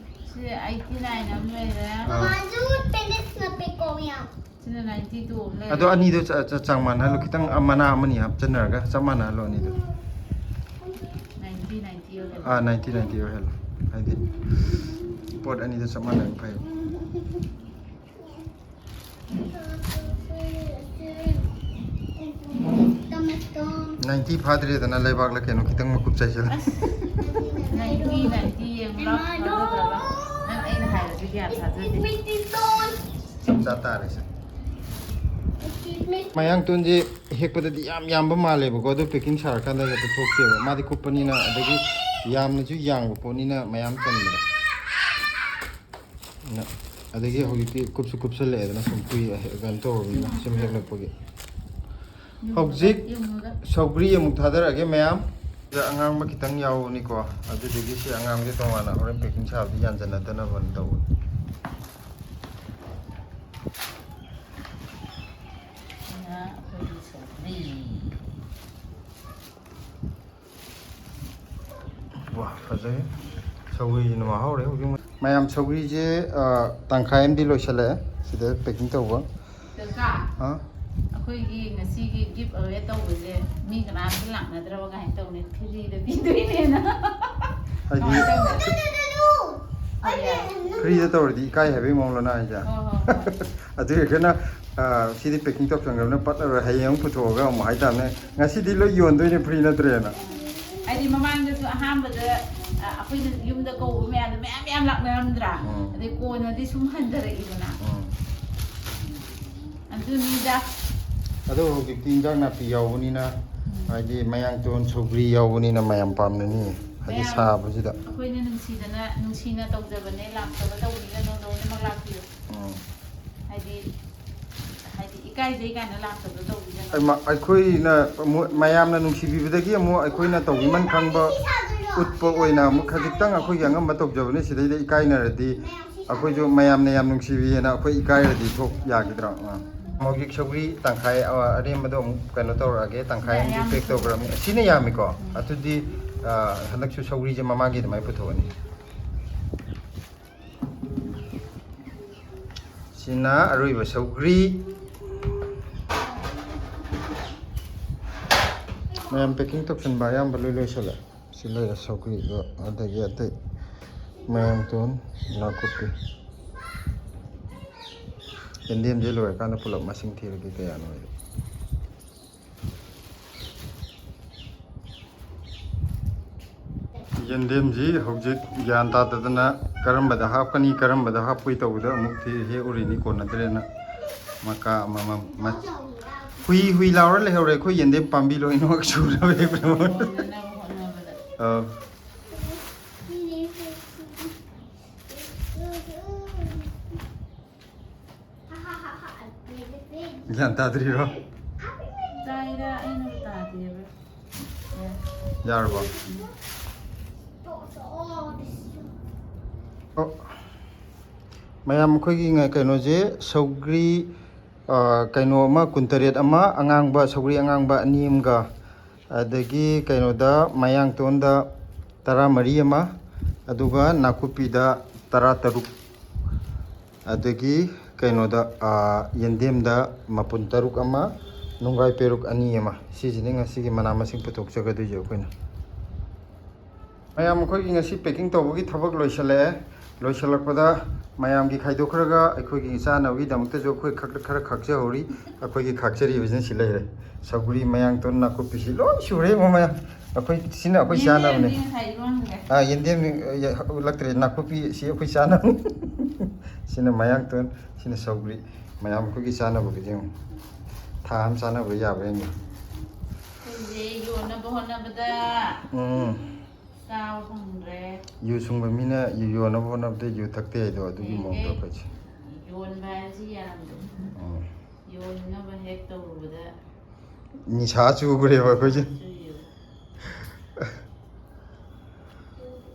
ꯁꯤ ꯑꯩꯠꯇꯤ ꯅꯥꯏꯟ ꯑꯃ ꯂꯩꯔꯦ꯫ ꯑꯥ꯫ ꯃꯃꯥꯁꯨ ꯇꯦꯅꯤꯁ ꯅꯞꯄꯦꯀꯣ ꯃꯌꯥꯝ꯫ ꯁꯤꯅ ꯑꯗꯣ ꯑꯅꯤꯗꯣ ꯆ- ꯆ- ꯆꯥꯡ ꯃꯥꯟꯅꯍꯜꯂꯣ, ꯈꯤꯇꯪ ꯃꯅꯥ ꯑꯃꯅꯤ ꯍꯥꯞꯆꯟꯅꯔꯒ ꯆꯞ ꯃꯥꯟꯅꯍꯜꯂꯣ ꯑꯅꯤꯗꯣ꯫ ꯑꯥ, ꯅꯥꯏꯟꯇꯤ ꯅꯥꯏꯟꯇꯤ ꯑꯣꯏꯍꯜꯂꯣ, ꯍꯥꯏꯗꯤ ꯄꯣꯠ ꯑꯅꯤꯗꯣ ꯆꯞ ꯃꯥꯟꯅꯍꯟꯕ ꯐꯩ꯫ ꯅꯥꯏꯟꯇꯤ ꯐꯥꯗ꯭ꯔꯦꯗꯅ, ꯂꯩꯕꯥꯛꯂ ꯀꯩꯅꯣ ꯈꯤꯇꯪ ꯃꯀꯨꯞ ꯆꯥꯏꯁꯤꯜꯂꯦ꯫ ꯑꯁ, ꯅꯥꯏꯟꯇꯤ ꯅꯥꯏꯟꯇꯤ ꯌꯦꯡꯉꯨ ꯂꯥꯎ, ꯊꯥꯖꯗ꯭ꯔꯒ꯫ ꯅꯪ ꯑꯩꯅ ꯍꯥꯏꯔꯗꯤ ꯒ꯭ꯌꯥꯟ ꯊꯥꯖꯗꯦ꯫ ꯆꯞ ꯆꯥ ꯇꯥꯔꯦ ꯁꯦ꯫ ꯃꯌꯥꯡꯇꯣꯟꯁꯦ ꯍꯦꯛꯄꯗꯗꯤ ꯌꯥꯝ ꯌꯥꯝꯕ ꯃꯥꯜꯂꯦꯕꯀꯣ, ꯑꯗꯨ ꯄꯦꯀꯤꯡ ꯁꯥꯔꯀꯥꯟꯗ ꯍꯦꯛꯇ ꯊꯣꯛꯇꯦꯕ꯫ ꯃꯥꯗꯤ ꯀꯨꯞꯄꯅꯤꯅ, ꯑꯗꯒꯤ ꯌꯥꯝꯅꯁꯨ ꯌꯥꯡꯕ ꯄꯣꯠꯅꯤꯅ ꯃꯌꯥꯝ ꯆꯟꯕꯗ꯫ ꯑꯗꯒꯤ ꯍꯧꯖꯤꯛꯇꯤ ꯀꯨꯞꯁꯨ ꯀꯨꯞꯁꯜꯂꯛꯑꯦꯗꯅ, ꯁꯨꯝ ꯀꯨꯏ ꯀꯩꯅꯣ ꯇꯧꯔꯕꯅꯤꯅ, ꯁꯨꯝ ꯍꯦꯛꯂꯛꯄꯒꯤ꯫ ꯍꯧꯖꯤꯛ ꯁꯧꯒ꯭ꯔꯤ ꯑꯃꯨꯛ ꯊꯥꯗꯔꯛꯑꯒꯦ ꯃꯌꯥꯝ꯫ ꯁꯤꯗ ꯑꯉꯥꯡꯕ ꯈꯤꯇꯪ ꯌꯥꯎꯕꯅꯤꯀꯣ, ꯑꯗꯨꯗꯨꯒꯤ ꯁꯤ ꯑꯉꯥꯡꯕꯁꯦ ꯇꯣꯉꯥꯟꯅ ꯍꯣꯔꯦꯟ ꯄꯦꯀꯤꯡ ꯁꯥꯕꯗ ꯌꯥꯟꯁꯤꯟꯅꯗꯅꯕ ꯇꯧꯕꯅꯤ꯫ ꯁꯤꯅ ꯑꯩꯈꯣꯏꯒꯤ ꯁꯧꯒ꯭ꯔꯤ꯫ ꯋꯥ, ꯐꯖꯩ꯫ ꯁꯧꯒ꯭ꯔꯤꯁꯤꯅ ꯃꯍꯥꯎꯔꯦ ꯍꯧꯖꯤꯛ꯫ ꯃꯌꯥꯝ, ꯁꯧꯒ꯭ꯔꯤꯁꯦ, ꯑ, ꯇꯪꯈꯥꯏ ꯑꯃꯗꯤ ꯂꯣꯏꯁꯤꯜꯂꯛꯑꯦ ꯁꯤꯗ ꯄꯦꯀꯤꯡ ꯇꯧꯕ꯫ ꯀꯀꯥ, ꯑ? ꯑꯩꯈꯣꯏꯒꯤ ꯉꯁꯤꯒꯤ ꯒꯤꯐ ꯑꯋꯦ ꯇꯧꯕꯁꯦ ꯃꯤ ꯀꯅꯥꯝꯇ ꯂꯥꯛꯅꯗ꯭ꯔꯕ ꯀꯥꯏꯅ ꯇꯧꯅꯦ, ꯐ꯭ꯔꯤꯗ ꯄꯤꯗꯣꯏꯅꯦꯅ꯫ ꯍꯥꯏꯗꯤ ꯀꯃꯥꯏꯅ ꯇꯧꯅꯤ? ꯐ꯭ꯔꯤꯗ ꯇꯧꯔꯗꯤ ꯏꯀꯥꯏ ꯍꯥꯏꯕꯒꯤ ꯃꯑꯣꯡꯂꯣ ꯅꯪ ꯍꯥꯏꯁꯦ? ꯍꯣꯏ, ꯍꯣꯏ, ꯍꯣꯏ꯫ ꯑꯗꯨ ꯑꯣꯏꯔꯒꯅ, ꯑ, ꯁꯤꯗꯤ ꯄꯦꯀꯤꯡ ꯇꯧꯁꯟꯈ꯭ꯔꯕꯅꯤꯅ ꯄꯠꯂꯔꯣꯏ, ꯍꯌꯦꯡ ꯑꯃꯨꯛ ꯄꯨꯊꯣꯛꯑꯒ ꯑꯃꯨꯛ ꯍꯥꯏꯇꯥꯔꯅꯦ, "ꯉꯁꯤꯗꯤ ꯂꯣꯏ ꯌꯣꯟꯗꯣꯏꯅꯦ, ꯐ꯭ꯔꯤ ꯅꯠꯇ꯭ꯔꯦꯅ"꯫ ꯍꯥꯏꯗꯤ ꯃꯃꯥꯡꯗꯁꯨ ꯑꯍꯥꯟꯕꯗ, ꯑ, ꯑꯩꯈꯣꯏꯅ ꯌꯨꯝꯗ ꯀꯧꯕ ꯃꯌꯥꯝꯗꯣ ꯃꯌꯥꯝ ꯃꯌꯥꯝ ꯂꯥꯛꯅꯔꯝꯗ꯭ꯔꯥ? ꯎꯝ꯫ ꯑꯗꯩ ꯀꯣꯟꯅꯗꯤ ꯁꯨꯝ ꯍꯟꯊꯔꯛꯏꯗꯅ꯫ ꯎꯝ꯫ ꯑꯗꯨꯅꯤꯗ꯫ ꯑꯗꯣ ꯍꯧꯖꯤꯛꯇꯤ ꯏꯟꯖꯥꯡ ꯅꯥꯄꯤ ꯌꯥꯎꯕꯅꯤꯅ, ꯎꯝ꯫ ꯍꯥꯏꯗꯤ ꯃꯌꯥꯡꯇꯣꯟ ꯁꯧꯒ꯭ꯔꯤ ꯌꯥꯎꯕꯅꯤꯅ ꯃꯌꯥꯝ ꯄꯥꯝꯅꯅꯤ, ꯍꯥꯏꯗꯤ ꯃꯌꯥꯝ ꯁꯥꯕꯁꯤꯗ꯫ ꯑꯩꯈꯣꯏꯅ ꯅꯨꯡꯁꯤꯗꯅ, ꯅꯨꯡꯁꯤꯅ ꯇꯧꯖꯕꯅꯦ, ꯂꯥꯛꯇꯕ ꯇꯧꯕꯤꯒꯅꯣ, ꯂꯣꯏꯅꯃꯛ ꯂꯥꯛꯄꯤꯌꯨ꯫ ꯎꯝ꯫ ꯍꯥꯏꯗꯤ, ꯍꯥꯏꯗꯤ ꯏꯀꯥꯏꯖꯩ ꯀꯥꯏꯅ ꯂꯥꯛꯇꯕ ꯇꯧꯕꯤꯒꯅꯣ꯫ ꯑꯩꯃ-, ꯑꯩꯈꯣꯏꯅ ꯃꯣꯏ-, ꯃꯌꯥꯝꯅ ꯅꯨꯡꯁꯤꯕꯤꯕꯗꯒꯤ ꯑꯃꯨꯛ ꯑꯩꯈꯣꯏꯅ ꯇꯧꯕꯤꯃꯟ ꯈꯪꯕ ꯎꯠꯄ ꯑꯣꯏꯅ ꯑꯃꯨꯛ ꯈꯖꯤꯛꯇꯪ ꯑꯩꯈꯣꯏꯒꯤ ꯑꯉꯝꯕ ꯇꯧꯖꯕꯅꯦ꯫ ꯁꯤꯗꯩꯗ ꯏꯀꯥꯏꯅꯔꯗꯤ ꯑꯩꯈꯣꯏꯁꯨ ꯃꯌꯥꯝꯅ ꯌꯥꯝ ꯅꯨꯡꯁꯤꯕꯤꯌꯦꯅ ꯑꯩꯈꯣꯏ ꯏꯀꯥꯏꯔꯗꯤ ꯊꯣꯛ ꯌꯥꯈꯤꯗ꯭ꯔꯣ? ꯑꯥ꯫ ꯍꯧꯖꯤꯛ ꯁꯧꯒ꯭ꯔꯤ ꯇꯪꯈꯥꯏ, ꯑ, ꯑꯔꯦꯝꯕꯗꯣ ꯑꯃꯨꯛ ꯀꯩꯅꯣ ꯇꯧꯔꯛꯑꯒꯦ, ꯇꯪꯈꯥꯏ ꯑꯃꯗꯤ ꯄꯦꯛ ꯇꯧꯈ꯭ꯔꯕꯅꯤ꯫ ꯁꯤꯅ ꯌꯥꯝꯃꯤꯀꯣ? ꯎꯝ꯫ ꯑꯗꯨꯗꯤ, ꯑ, ꯍꯟꯗꯛꯁꯨ ꯁꯧꯒ꯭ꯔꯤꯁꯦ ꯃꯃꯥꯡꯒꯤ ꯑꯗꯨꯃꯥꯏꯅ ꯄꯨꯊꯣꯛꯑꯅꯤ꯫ ꯁꯤꯅ ꯑꯔꯣꯏꯕ ꯁꯧꯒ꯭ꯔꯤ꯫ ꯃꯌꯥꯝ ꯄꯦꯀꯤꯡ ꯇꯧꯁꯟꯕ ꯑꯌꯥꯝꯕ ꯂꯣꯏ ꯂꯣꯏꯁꯜꯂꯦ꯫ ꯁꯤ ꯂꯩꯔꯦ ꯁꯧꯒ꯭ꯔꯤꯗꯣ, ꯑꯗꯒꯤ ꯑꯇꯩ ꯃꯌꯥꯡꯇꯣꯟ, ꯅꯥꯀꯨꯞꯄꯤ꯫ ꯌꯦꯟꯗꯦꯝꯁꯦ ꯂꯣꯏꯔꯀꯥꯟꯗ ꯄꯨꯂꯞ ꯃꯁꯤꯡ ꯊꯤꯔꯒꯦ ꯀꯌꯥꯅꯣ ꯍꯥꯏꯗꯣ꯫ ꯌꯦꯟꯗꯦꯝꯁꯤ ꯍꯧꯖꯤꯛ ꯒ꯭ꯌꯥꯟ ꯇꯥꯗꯗꯅ ꯀꯔꯝꯕꯗ ꯍꯥꯞꯀꯅꯤ, ꯀꯔꯝꯕꯗ ꯍꯥꯞꯄꯣꯏ ꯇꯧꯕꯗ ꯑꯃꯨꯛ ꯊꯤ ꯍꯦꯛꯎꯔꯤꯅꯤ, ꯀꯣꯟꯅꯗ꯭ꯔꯦꯅ꯫ ꯃꯀꯥ ꯑꯃꯃꯝ ꯃ-, ꯍꯨꯏ ꯍꯨꯏ ꯂꯥꯎꯔ ꯂꯩꯍꯧꯔꯦ ꯑꯩꯈꯣꯏ ꯌꯦꯟꯗꯦꯝ ꯄꯥꯝꯕꯤ ꯂꯣꯏꯅꯃꯛ ꯁꯨꯔꯕ ꯍꯦꯛꯄꯗ꯫ ꯑꯧ꯫ ꯒ꯭ꯌꯥꯟ ꯇꯥꯗ꯭ꯔꯤꯔꯣ? ꯇꯥꯏꯗ, ꯑꯩꯅ ꯇꯥꯗꯦꯕ꯫ ꯌꯥꯔꯕꯣ? ꯑꯣ꯫ ꯃꯌꯥꯝ ꯑꯩꯈꯣꯏꯒꯤ ꯉ-, ꯀꯩꯅꯣꯁꯦ ꯁꯧꯒ꯭ꯔꯤ, ꯑ, ꯀꯩꯅꯣ ꯑꯃ ꯀꯨꯟꯇꯔꯦꯠ ꯑꯃ, ꯑꯉꯥꯡꯕ, ꯁꯧꯒ꯭ꯔꯤ ꯑꯉꯥꯡꯕ ꯑꯅꯤ ꯑꯃꯒ, ꯑꯗꯒꯤ ꯀꯩꯅꯣꯗ ꯃꯌꯥꯡꯇꯣꯟꯗ ꯇꯔꯥꯃꯔꯤ ꯑꯃ, ꯑꯗꯨꯒ ꯅꯥꯀꯨꯞꯄꯤꯗ ꯇꯔꯥꯇꯔꯨꯛ, ꯑꯗꯒꯤ ꯀꯩꯅꯣꯗ, ꯑꯥ, ꯌꯦꯟꯗꯦꯝꯗ ꯃꯄꯨꯟ ꯇꯔꯨꯛ ꯑꯃ, ꯅꯨꯡꯒꯥꯏ ꯄꯦꯔꯨꯛ ꯑꯅꯤ ꯑꯃ꯫ ꯁꯤꯁꯤꯅꯤ ꯉꯁꯤꯒꯤ ꯃꯅꯥ ꯃꯁꯤꯡ ꯄꯨꯊꯣꯛꯆꯒꯗꯣꯏꯁꯦ ꯑꯩꯈꯣꯏꯅ꯫ ꯃꯌꯥꯝ ꯑꯩꯈꯣꯏꯒꯤ ꯉꯁꯤ ꯄꯦꯀꯤꯡ ꯇꯧꯕꯒꯤ ꯊꯕꯛ ꯂꯣꯏꯁꯤꯜꯂꯛꯑꯦ꯫ ꯂꯣꯏꯁꯤꯜꯂꯛꯄꯗ ꯃꯌꯥꯝꯒꯤ ꯈꯥꯏꯗꯣꯛꯈ꯭ꯔꯒ ꯑꯩꯈꯣꯏꯒꯤ ꯆꯥꯅꯕꯒꯤꯗꯃꯛꯇꯁꯨ ꯑꯩꯈꯣꯏ ꯈꯛ-, ꯈꯔ ꯈꯥꯛꯆꯍꯧꯔꯤ꯫ ꯑꯩꯈꯣꯏꯒꯤ ꯈꯥꯛꯆꯔꯤꯕꯁꯤꯅ ꯁꯤ ꯂꯩꯔꯦ꯫ ꯁꯧꯒ꯭ꯔꯤ, ꯃꯌꯥꯡꯇꯣꯟ, ꯅꯥꯀꯨꯞꯄꯤꯁꯤ ꯂꯣꯏ ꯁꯨꯔꯦ ꯃꯃꯌꯥꯝ꯫ ꯑꯩꯈꯣꯏ, ꯁꯤꯅ ꯑꯩꯈꯣꯏ ꯆꯥꯅꯕꯅꯦ꯫ ꯌꯦꯟꯗꯦꯝꯗꯤ ꯉꯁꯥꯏ ꯏꯔꯣꯟꯈ꯭ꯔꯦ꯫ ꯑꯥ, ꯌꯦꯟꯗꯦꯝ, ꯑ, ꯎꯠꯂꯛꯇ꯭ꯔꯦ꯫ ꯅꯥꯀꯨꯞꯄꯤ ꯁꯤ ꯑꯩꯈꯣꯏ ꯆꯥꯅꯕꯅꯤ꯫ ꯁꯤꯅ ꯃꯌꯥꯡꯇꯣꯟ, ꯁꯤꯅ ꯁꯧꯒ꯭ꯔꯤ꯫ ꯃꯌꯥꯝ ꯑꯩꯈꯣꯏꯒꯤ ꯆꯥꯅꯕꯒꯤꯗꯤ ꯌꯦꯡꯉꯨ꯫ ꯊꯥ ꯑꯃ ꯆꯥꯅꯕ ꯌꯥꯕ꯭ꯔꯥ ꯌꯦꯡꯉꯨ꯫ ꯑꯩꯈꯣꯏꯁꯦ ꯌꯣꯟꯅꯕ ꯍꯣꯠꯅꯕꯗ ꯎꯝ꯫ ꯆꯥꯕ ꯐꯪꯗ꯭ꯔꯦ꯫ ꯌꯨ ꯁꯨꯡꯕ ꯃꯤꯅ ꯌꯨ ꯌꯣꯟꯅꯕ ꯍꯣꯠꯅꯕꯗ ꯌꯨ ꯊꯛꯇꯦ ꯍꯥꯏꯗꯣ ꯑꯗꯨꯒꯤ ꯍꯦꯛ ꯃꯑꯣꯡꯗ ꯍꯦꯛ ꯑꯩꯈꯣꯏꯁꯦ꯫ ꯌꯣꯟꯕ ꯍꯥꯏꯁꯤ ꯌꯥꯝꯗꯦ꯫ ꯎꯝ꯫ ꯌꯣꯟꯅꯕ ꯍꯦꯛ ꯇꯧꯔꯨꯕꯗ ꯅꯤꯁꯥ ꯆꯨꯈ꯭ꯔꯦꯕ ꯑꯩꯈꯣꯏꯁꯦ꯫ ꯆꯨꯏꯌꯦꯕ꯫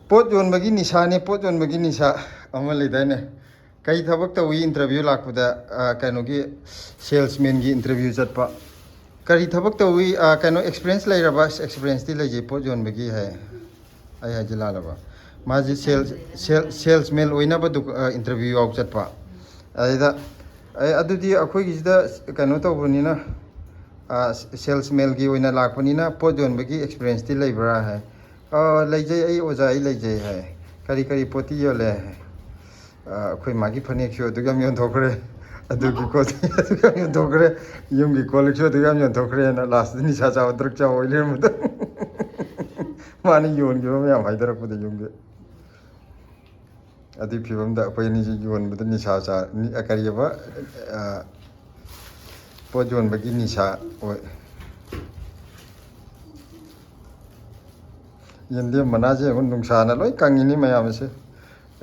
ꯄꯣꯠ ꯌꯣꯟꯕꯒꯤ ꯅꯤꯁꯥꯅꯦ, ꯄꯣꯠ ꯌꯣꯟꯕꯒꯤ ꯅꯤꯁꯥ ꯑꯃ ꯂꯩꯗꯥꯏꯅꯦ? ꯀꯩ ꯊꯕꯛ ꯇꯧꯏ interview ꯂꯥꯛꯄꯗ? ꯑ, ꯀꯩꯅꯣꯒꯤ salesmanꯒꯤ interview ꯆꯠꯄ꯫ ꯀꯔꯤ ꯊꯕꯛ ꯇꯧꯏ? ꯑ, ꯀꯩꯅꯣ, experience ꯂꯩꯔꯕ? ꯑꯁ, experienceꯇꯤ ꯂꯩꯖꯩ ꯄꯣꯠ ꯌꯣꯟꯕꯒꯤ ꯍꯥꯏ꯫ ꯑꯩ ꯍꯥꯏꯖꯦ ꯂꯥꯜꯂꯕ? ꯃꯥꯁꯦ sales, sale-, salesman ꯑꯣꯏꯅꯕ ꯗꯨ-, ꯑ, interview ꯌꯥꯎ ꯆꯠꯄ꯫ ꯑꯗꯩꯗ, ꯑꯦ, ꯑꯗꯨꯗꯤ ꯑꯩꯈꯣꯏꯒꯤꯁꯤꯗ ꯀꯩꯅꯣ ꯇꯧꯕꯅꯤꯅ, ꯁꯦꯜꯁꯃꯦꯟꯒꯤ ꯑꯣꯏꯅ ꯂꯥꯛꯄꯅꯤꯅ ꯄꯣꯠ ꯌꯣꯟꯕꯒꯤ ꯑꯦꯛꯁꯄꯤꯔꯤꯌꯦꯟꯁꯇꯤ ꯂꯩꯕ꯭ꯔꯥ ꯍꯥꯏ꯫ "ꯑ, ꯂꯩꯖꯩ, ꯑꯩ ꯑꯣꯖꯥ, ꯑꯩ ꯂꯩꯖꯩ" ꯍꯥꯏ꯫ "ꯀꯔꯤ ꯀꯔꯤ ꯄꯣꯠꯇꯤ ꯌꯣꯜꯂꯦ?" ꯍꯥꯏ꯫ "ꯑ, ꯑꯩꯈꯣꯏ ꯃꯥꯒꯤ ꯐꯅꯦꯛꯁꯨ ꯑꯗꯨꯛ ꯌꯥꯝ ꯌꯣꯟꯊꯣꯛꯈ꯭ꯔꯦ, ꯑꯗꯨꯒꯤ ꯀꯣꯠꯁꯨ ꯑꯗꯨꯛ ꯌꯥꯝ ꯌꯣꯟꯊꯣꯛꯈ꯭ꯔꯦ, ꯌꯨꯝꯒꯤ ꯀꯣꯜ ꯂꯤꯛꯁꯨ ꯑꯗꯨꯛ ꯌꯥꯝ ꯌꯣꯟꯊꯣꯛꯈ꯭ꯔꯦꯅ" ꯂꯥꯁꯇ ꯅꯤꯁꯥ ꯆꯥꯕ ꯗ꯭ꯔꯛ ꯆꯥꯕ ꯑꯣꯏ ꯂꯩꯔꯝꯕꯗꯣ꯫ ꯃꯥꯅ ꯌꯣꯟꯈꯤꯕ ꯃꯌꯥꯝ ꯍꯥꯏꯊꯔꯛꯄꯗ ꯌꯨꯝꯒꯤ꯫ ꯑꯗꯨꯒꯤ ꯐꯤꯕꯝꯗ ꯑꯩꯈꯣꯏ ꯑꯅꯤꯁꯦ ꯌꯣꯟꯕꯗ ꯅꯤꯁꯥ ꯆꯥ-, ꯅꯤ-, ꯑ, ꯀꯔꯤꯑꯕ, ꯑ, ꯄꯣꯠ ꯌꯣꯟꯕꯒꯤ ꯅꯤꯁꯥ ꯑꯣꯏ꯫ ꯌꯦꯟꯗꯦꯝ ꯃꯅꯥꯁꯦ ꯌꯦꯡꯉꯨ, ꯅꯨꯡꯁꯥꯅ ꯂꯣꯏ ꯀꯪꯉꯤꯅꯤ ꯃꯌꯥꯝꯁꯦ꯫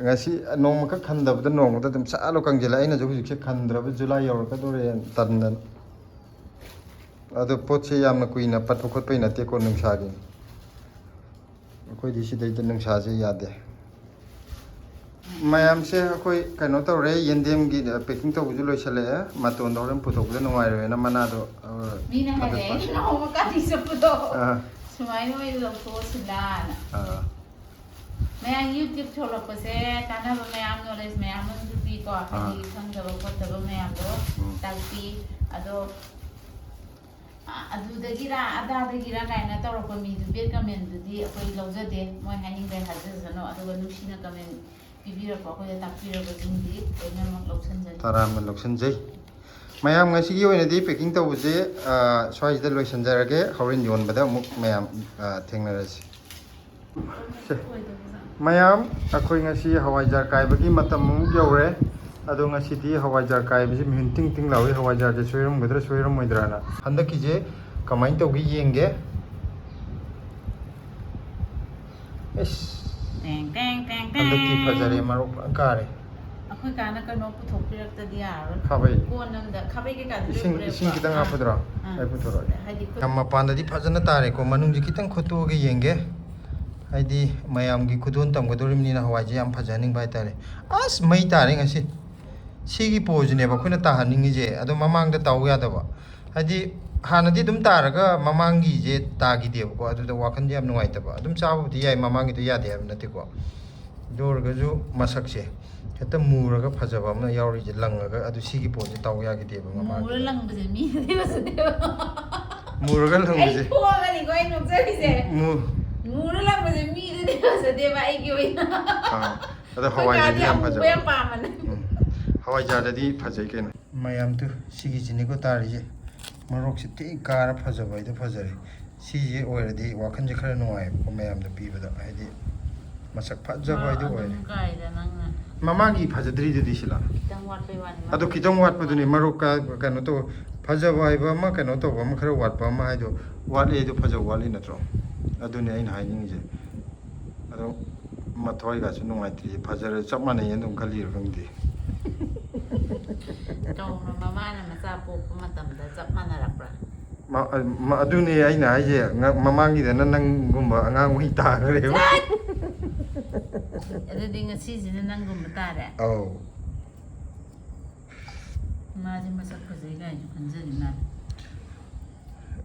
ꯉꯁꯤ ꯅꯣꯡꯃꯈꯛ ꯈꯟꯗꯕꯗ ꯅꯣꯡꯃꯗ ꯑꯗꯨꯝ ꯁꯥꯠꯂꯣ ꯀꯪꯁꯤꯜꯂꯦ꯫ ꯑꯩꯅꯁꯨ ꯍꯧꯖꯤꯛꯁꯦ ꯈꯟꯗ꯭ꯔꯕ, ꯖꯨꯂꯥꯏ ꯌꯧꯔꯛꯀꯗꯧꯔꯦꯅ ꯇꯟꯗꯅ꯫ ꯑꯗꯣ ꯄꯣꯠꯁꯦ ꯌꯥꯝꯅ ꯀꯨꯏꯅ ꯄꯠꯄ ꯈꯣꯠꯄꯩ ꯅꯠꯇꯦꯀꯣ, ꯅꯨꯡꯁꯥꯒꯤ꯫ ꯑꯩꯈꯣꯏꯗꯤ ꯁꯤꯗꯩꯗ ꯅꯨꯡꯁꯥꯁꯦ ꯌꯥꯗꯦ꯫ ꯃꯌꯥꯝꯁꯦ ꯑꯩꯈꯣꯏ ꯀꯩꯅꯣ ꯇꯧꯔꯦ, ꯌꯦꯟꯗꯦꯝꯒꯤ ꯄꯦꯀꯤꯡ ꯇꯧꯕꯁꯨ ꯂꯣꯏꯁꯤꯜꯂꯛꯑꯦ꯫ ꯃꯇꯣꯟꯗꯣ ꯍꯣꯔꯦꯟ ꯄꯨꯊꯣꯛꯄꯗ ꯅꯨꯡꯉꯥꯏꯔꯣꯏꯅ ꯃꯅꯥꯗꯣ, ꯑ, ꯃꯤꯅ ꯊꯥꯗꯠꯄ꯫ ꯍꯥꯏꯔꯛꯑꯦ, ꯅꯣꯡꯃ ꯀꯥꯇꯤ ꯆꯠꯄꯗꯣ ꯑꯥ꯫ ꯁꯨꯃꯥꯏꯅ ꯑꯣꯏꯅ ꯂꯧꯊꯣꯛꯑꯁꯤꯂꯥꯅ꯫ ꯑꯥ꯫ ꯃꯌꯥꯝ YouTube ꯊꯣꯛꯂꯛꯄꯁꯦ ꯀꯥꯟꯅꯕ ꯃꯌꯥꯝ, ꯅꯣꯂꯦꯖ ꯃꯌꯥꯝ ꯑꯃꯁꯨ ꯄꯤꯀꯣ, ꯑꯥ꯫ ꯍꯥꯏꯗꯤ ꯈꯪꯗꯕ ꯈꯣꯠꯇꯕ ꯃꯌꯥꯝꯗꯣ ꯎꯝ꯫ ꯇꯥꯛꯄꯤ꯫ ꯑꯗꯣ ꯑ, ꯑꯗꯨꯗꯒꯤꯔ ꯑꯗꯥꯗꯒꯤꯔ ꯀꯥꯏꯅ ꯇꯧꯔꯛꯄ ꯃꯤꯗꯨ ꯕꯦꯠ ꯀꯃꯦꯟꯗꯨꯗꯤ ꯑꯩꯈꯣꯏ ꯂꯧꯖꯗꯦ, ꯃꯣꯏ ꯍꯥꯏꯅꯤꯡꯕ ꯍꯥꯏꯖꯁꯅꯨ꯫ ꯑꯗꯨꯒ ꯅꯨꯡꯁꯤꯅ ꯀꯃꯦꯟ ꯄꯤꯕꯤꯔꯛꯄ, ꯑꯩꯈꯣꯏꯗ ꯇꯥꯛꯄꯤꯔꯕꯁꯤꯡꯗꯤ ꯂꯣꯏꯅꯃꯛ ꯂꯧꯁꯤꯟꯖꯒꯦ꯫ ꯇꯔꯥꯝꯅ ꯂꯧꯁꯤꯟꯖꯩ꯫ ꯃꯌꯥꯝ ꯉꯁꯤꯒꯤ ꯑꯣꯏꯅꯗꯤ ꯄꯦꯀꯤꯡ ꯇꯧꯕꯁꯦ, ꯑ, ꯁ꯭ꯋꯥꯏꯁꯤꯗ ꯂꯣꯏꯁꯤꯟꯖꯔꯒꯦ꯫ ꯍꯣꯔꯦꯟ ꯌꯣꯟꯕꯗ ꯑꯃꯨꯛ ꯃꯌꯥꯝ, ꯑ, ꯊꯦꯡꯅꯔꯁꯤ꯫ ꯁꯦ꯫ ꯃꯌꯥꯝ, ꯑꯩꯈꯣꯏ ꯉꯁꯤ ꯍꯋꯥꯏꯖꯥꯔ ꯀꯥꯏꯕꯒꯤ ꯃꯇꯝ ꯑꯃꯨꯛ ꯌꯧꯔꯦ꯫ ꯑꯗꯣ ꯉꯁꯤꯗꯤ ꯍꯋꯥꯏꯖꯥꯔ ꯀꯥꯏꯕꯁꯤ ꯃꯤꯍꯨꯟ ꯇꯤꯡ ꯇꯤꯡ ꯂꯥꯎꯏ꯫ ꯍꯋꯥꯏꯖꯥꯔꯁꯦ ꯁꯣꯏꯔꯝꯒꯗ꯭ꯔꯥ ꯁꯣꯏꯔꯝꯃꯣꯏꯗ꯭ꯔꯥꯅ꯫ ꯍꯟꯗꯛꯀꯤꯁꯦ ꯀꯃꯥꯏꯅ ꯇꯧꯒꯦ ꯌꯦꯡꯒꯦ꯫ ꯑꯩꯁ, ꯇꯦꯡ, ꯇꯦꯡ, ꯇꯦꯡ, ꯇꯦꯡ꯫ ꯍꯟꯗꯛꯇꯤ ꯐꯖꯔꯦ, ꯃꯔꯣꯛ ꯐꯖꯅ ꯀꯥꯔꯦ꯫ ꯑꯩꯈꯣꯏ ꯀꯥꯅ ꯀꯩꯅꯣ ꯄꯨꯊꯣꯛꯄꯤꯔꯛꯇꯗꯤ ꯌꯥꯔꯔꯣꯏ꯫ ꯈꯥꯕꯩ꯫ ꯀꯣꯟ ꯑꯝꯗ ꯈꯥꯕꯩ ꯀꯩꯀꯥꯗꯤ ꯂꯣꯏ ꯏꯁꯤꯡ, ꯄꯨꯔꯛꯄ꯭ꯔꯣ? ꯏꯁꯤꯡ ꯈꯤꯇꯪ ꯑꯥ꯫ ꯍꯥꯞꯄꯗꯨꯔꯣ? ꯑꯥ꯫ ꯑꯩ ꯄꯨꯊꯣꯔꯛꯑꯒꯦ꯫ ꯍꯥꯏꯗꯤ ꯈꯨꯠ- ꯌꯥꯝ ꯃꯄꯥꯟꯗꯗꯤ ꯐꯖꯅ ꯇꯥꯔꯦꯀꯣ, ꯃꯅꯨꯡꯁꯤ ꯈꯤꯇꯪ ꯈꯣꯠꯇꯣꯛꯑꯒ ꯌꯦꯡꯒꯦ꯫ ꯍꯥꯏꯗꯤ ꯃꯌꯥꯝꯒꯤ ꯈꯨꯗꯣꯜ ꯇꯝꯒꯗꯧꯔꯤꯕꯅꯤꯅ ꯍꯋꯥꯏꯁꯦ ꯌꯥꯝ ꯐꯖꯍꯟꯅꯤꯡꯕ ꯍꯥꯏꯇꯥꯔꯦ꯫ ꯑꯁ, ꯃꯩ ꯇꯥꯔꯦ ꯉꯁꯤ꯫ ꯁꯤꯒꯤ ꯄꯣꯁꯤꯅꯦꯕ ꯑꯩꯈꯣꯏꯅ ꯇꯥꯍꯟꯅꯤꯡꯉꯤꯁꯦ, ꯑꯗꯣ ꯃꯃꯥꯡꯗ ꯇꯥꯎ ꯌꯥꯗꯕ꯫ ꯍꯥꯏꯗꯤ ꯍꯥꯟꯅꯗꯤ ꯑꯗꯨꯝ ꯇꯥꯔꯒ ꯃꯃꯥꯡꯒꯤꯁꯦ ꯇꯥꯈꯤꯗꯦꯕꯀꯣ, ꯑꯗꯨꯗ ꯋꯥꯈꯜꯁꯦ ꯌꯥꯝ ꯅꯨꯡꯉꯥꯏꯇꯕ꯫ ꯑꯗꯨꯝ ꯆꯥꯕꯕꯨꯗꯤ ꯌꯥꯏ, ꯃꯃꯥꯡꯒꯤꯗꯣ ꯌꯥꯗꯦ ꯍꯥꯏꯕ ꯅꯠꯇꯦꯀꯣ꯫ ꯑꯗꯨ ꯑꯣꯏꯔꯒꯁꯨ ꯃꯁꯛꯁꯦ ꯍꯦꯛꯇ ꯃꯨꯔꯒ ꯐꯖꯕ ꯑꯃ ꯌꯥꯎꯔꯤꯁꯦ, ꯂꯪꯉꯒ꯫ ꯑꯗꯨ ꯁꯤꯒꯤ ꯄꯣꯠꯁꯦ ꯇꯧ ꯌꯥꯈꯤꯗꯦꯕ ꯃꯃꯥꯡꯒꯤꯗ꯫ ꯃꯨꯔ ꯂꯪꯕꯁꯦ ꯃꯤꯗꯗꯤ ꯐꯖꯗꯦꯕ꯫ ꯃꯨꯔꯒ ꯑꯩ ꯂꯪꯕꯁꯦ꯫ ꯊꯣꯛꯑꯒꯅꯤꯀꯣ ꯑꯩ ꯅꯣꯛꯆꯔꯤꯁꯦ꯫ ꯃꯨ ꯃꯨꯔ ꯂꯪꯕꯁꯦ ꯃꯤꯗꯗꯤ ꯐꯖꯗꯦꯕ ꯑꯩꯒꯤ ꯑꯣꯏꯅ꯫ ꯑꯥ, ꯑꯗꯣ ꯑꯩꯈꯣꯏ ꯍꯋꯥꯏꯗꯗꯤ ꯀꯥꯗꯤ ꯌꯥꯝ ꯑꯃꯨꯕ ꯐꯖꯕ꯫ ꯌꯥꯝ ꯄꯥꯝꯕꯅꯦ꯫ ꯎꯝ, ꯍꯋꯥꯏꯖꯥꯔꯗꯗꯤ ꯐꯖꯩ ꯀꯩꯅꯣ꯫ ꯃꯌꯥꯝꯗꯨ ꯁꯤꯒꯤꯁꯤꯅꯤꯀꯣ ꯇꯥꯔꯤꯁꯦ꯫ ꯃꯔꯣꯛꯁꯦ ꯊꯤ ꯀꯥꯔ ꯐꯖꯕ ꯍꯥꯏꯗꯣ ꯐꯖꯔꯦ꯫ ꯁꯤꯁꯦ ꯑꯣꯏꯔꯗꯤ ꯋꯥꯈꯜꯁꯦ ꯈꯔ ꯅꯨꯡꯉꯥꯏꯕꯀꯣ ꯃꯌꯥꯝꯗ ꯄꯤꯕꯗ, ꯍꯥꯏꯗꯤ ꯃꯁꯛ ꯐꯖꯕ ꯍꯥꯏꯗꯣ ꯑꯣꯏꯔꯦ꯫ ꯑꯗꯨꯝ ꯀꯥꯏꯗ ꯅꯪꯅ꯫ ꯃꯃꯥꯡꯒꯤ ꯐꯖꯗ꯭ꯔꯤꯗꯨꯗꯤ ꯁꯤꯂꯥ꯫ ꯈꯤꯇꯪ ꯋꯥꯠꯄꯩ ꯋꯥꯅꯤ꯫ ꯑꯗꯣ ꯈꯤꯇꯪ ꯋꯥꯠꯄꯗꯨꯅꯤ, ꯃꯔꯣꯛ ꯀꯥ-, ꯀꯩꯅꯣ ꯇꯧꯕ, ꯐꯖꯕ ꯍꯥꯏꯕ ꯑꯃ, ꯀꯩꯅꯣ ꯇꯧꯕ ꯑꯃ, ꯈꯔ ꯋꯥꯠꯄ ꯑꯃ ꯍꯥꯏꯗꯣ ꯋꯥꯠꯂꯤ꯫ ꯑꯗꯨ ꯐꯖꯕ ꯋꯥꯠꯂꯤ ꯅꯠꯇ꯭ꯔꯣ? ꯑꯗꯨꯅꯤ ꯑꯩꯅ ꯍꯥꯏꯅꯤꯡꯉꯤꯁꯦ꯫ ꯑꯗꯣ ꯃꯊ꯭ꯋꯥꯏꯒꯁꯨ ꯅꯨꯡꯉꯥꯏꯇ꯭ꯔꯤ, ꯐꯖꯔꯦ ꯆꯞ ꯃꯥꯟꯅꯩ ꯑꯗꯨꯝ ꯈꯜꯂꯤꯔ ꯈꯪꯗꯦ꯫ ꯇꯧꯅ ꯃꯃꯥꯅ ꯃꯆꯥ ꯄꯣꯛꯄ ꯃꯇꯝꯗ ꯆꯞ ꯃꯥꯟꯅꯔꯛꯄ꯭ꯔꯥ? ꯃ-, ꯃ-, ꯑꯗꯨꯅꯦ ꯑꯩꯅ ꯍꯥꯏꯁꯦ, ꯉ-, ꯃꯃꯥꯡꯒꯤꯗꯅ ꯅꯪꯒꯨꯝꯕ ꯑꯉꯥꯡ ꯑꯣꯏ ꯇꯥꯈ꯭ꯔꯦꯕ꯫ ꯑꯗꯨꯗꯤ ꯉꯁꯤꯁꯤꯅ ꯅꯪꯒꯨꯝꯕ ꯇꯥꯔꯦ꯫ ꯑꯧ꯫ ꯃꯥꯁꯦ ꯃꯁꯛ ꯐꯖꯩ ꯀꯥꯏꯅꯁꯨ ꯈꯟꯖꯔꯤ ꯃꯥꯜꯂꯦ꯫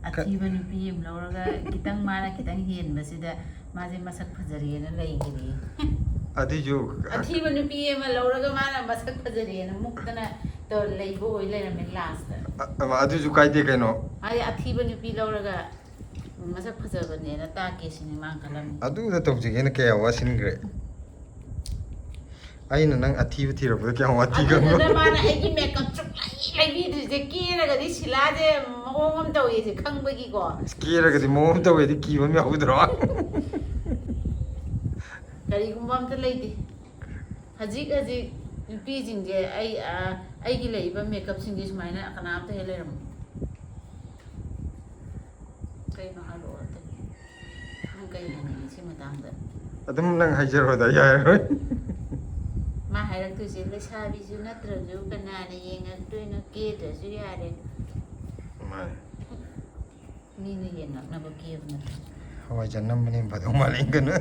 ꯑꯊꯤꯕ ꯅꯨꯄꯤ ꯑꯃ ꯂꯧꯔꯒ ꯈꯤꯇꯪ, ꯃꯥꯅ ꯈꯤꯇꯪ ꯍꯦꯟꯕꯁꯤꯗ ꯃꯥꯁꯦ ꯃꯁꯛ ꯐꯖꯔꯦꯅ ꯂꯩꯈꯤꯔꯦ꯫ ꯑꯗꯨꯏꯁꯨ ꯑꯊꯤꯕ ꯅꯨꯄꯤ ꯑꯃ ꯂꯧꯔꯒ ꯃꯥꯅ ꯃꯁꯛ ꯐꯖꯔꯦꯅ ꯃꯨꯛꯇꯅ ꯇꯧ-, ꯂꯩꯕ ꯑꯣꯏ ꯂꯩꯔꯝꯃꯦ ꯂꯥꯁꯇ꯫ ꯑ-, ꯑ-, ꯑꯗꯨꯏꯁꯨ ꯀꯥꯏꯗꯦ ꯀꯩꯅꯣ꯫ ꯍꯥꯏꯗꯤ ꯑꯊꯤꯕ ꯅꯨꯄꯤ ꯂꯧꯔꯒ ꯃꯁꯛ ꯐꯖꯕꯅꯦꯅ ꯇꯥꯛꯀꯦ ꯁꯤꯅꯤ ꯃꯥꯅ ꯈꯜꯂꯝꯃꯤ꯫ ꯑꯗꯨꯗ ꯇꯧꯁꯤꯒꯦꯅ ꯀꯌꯥ ꯋꯥꯁꯤꯟꯈ꯭ꯔꯦ꯫ ꯑꯩꯅ ꯅꯪ ꯑꯊꯤꯕ ꯊꯤꯔꯛꯄꯗ ꯀꯌꯥꯝ ꯋꯥꯊꯤ ꯈꯪꯕ? ꯑꯗꯨꯗꯨꯅ ꯃꯥꯅ ꯑꯩꯒꯤ ꯃꯦꯀꯞ ꯁꯨꯡꯂꯩ ꯂꯩꯕꯤꯗ꯭ꯔꯤꯁꯦ, ꯀꯦꯔꯒꯗꯤ ꯁꯤꯂꯥꯁꯦ ꯃꯑꯣꯡ ꯑꯃ ꯇꯧꯋꯦꯁꯦ ꯈꯪꯕꯒꯤꯀꯣ꯫ ꯑꯁ, ꯀꯦꯔꯒꯗꯤ ꯃꯑꯣꯡ ꯑꯃ ꯇꯧꯋꯦꯗꯤ ꯀꯤꯕ ꯑꯃ ꯌꯥꯎꯗ꯭ꯔꯣ? ꯀꯔꯤꯒꯨꯝꯕ ꯑꯝꯇ ꯂꯩꯇꯦ꯫ ꯍꯧꯖꯤꯛ ꯍꯧꯖꯤꯛ ꯅꯨꯄꯤꯁꯤꯡꯁꯦ ꯑꯩ, ꯑ, ꯑꯩꯒꯤ ꯂꯩꯔꯤꯕ ꯃꯦꯀꯞꯁꯤꯡꯁꯦ ꯁꯨꯃꯥꯏꯅ ꯀꯅꯥꯝꯇ ꯍꯦꯛ ꯂꯩꯔꯝꯃꯣꯏ꯫ ꯀꯩꯅꯣ ꯍꯥꯏꯔꯛꯑꯣ ꯑꯝꯇ꯫ ꯅꯪ ꯀꯩ ꯍꯥꯏꯅꯤꯡꯉꯤ ꯁꯤ ꯃꯇꯥꯡꯗ? ꯑꯗꯨꯝ ꯅꯪ ꯍꯥꯏꯖꯔꯣꯗ, ꯌꯥꯔꯣꯏ꯫ ꯃꯥ ꯍꯥꯏꯔꯛꯇꯣꯏꯁꯦ, "ꯂꯩꯁꯥꯕꯤꯁꯨ ꯅꯠꯇ꯭ꯔꯁꯨ ꯀꯅꯥꯅ ꯌꯦꯡꯉꯛꯇꯣꯏꯅꯣ? ꯀꯦꯗ꯭ꯔꯁꯨ ꯌꯥꯔꯦ꯫ ꯃꯥꯅꯦ꯫ ꯃꯤꯅ ꯌꯦꯡꯉꯛꯅꯕ ꯀꯦꯕ ꯅꯠꯇ꯭ꯔꯣ?" ꯍꯋꯥꯏꯖꯥꯔ ꯅꯝꯕꯅ ꯍꯦꯟꯅ ꯐꯗꯧ ꯃꯥꯜꯂꯦ, ꯑꯩꯅ ꯀꯩꯅꯣ꯫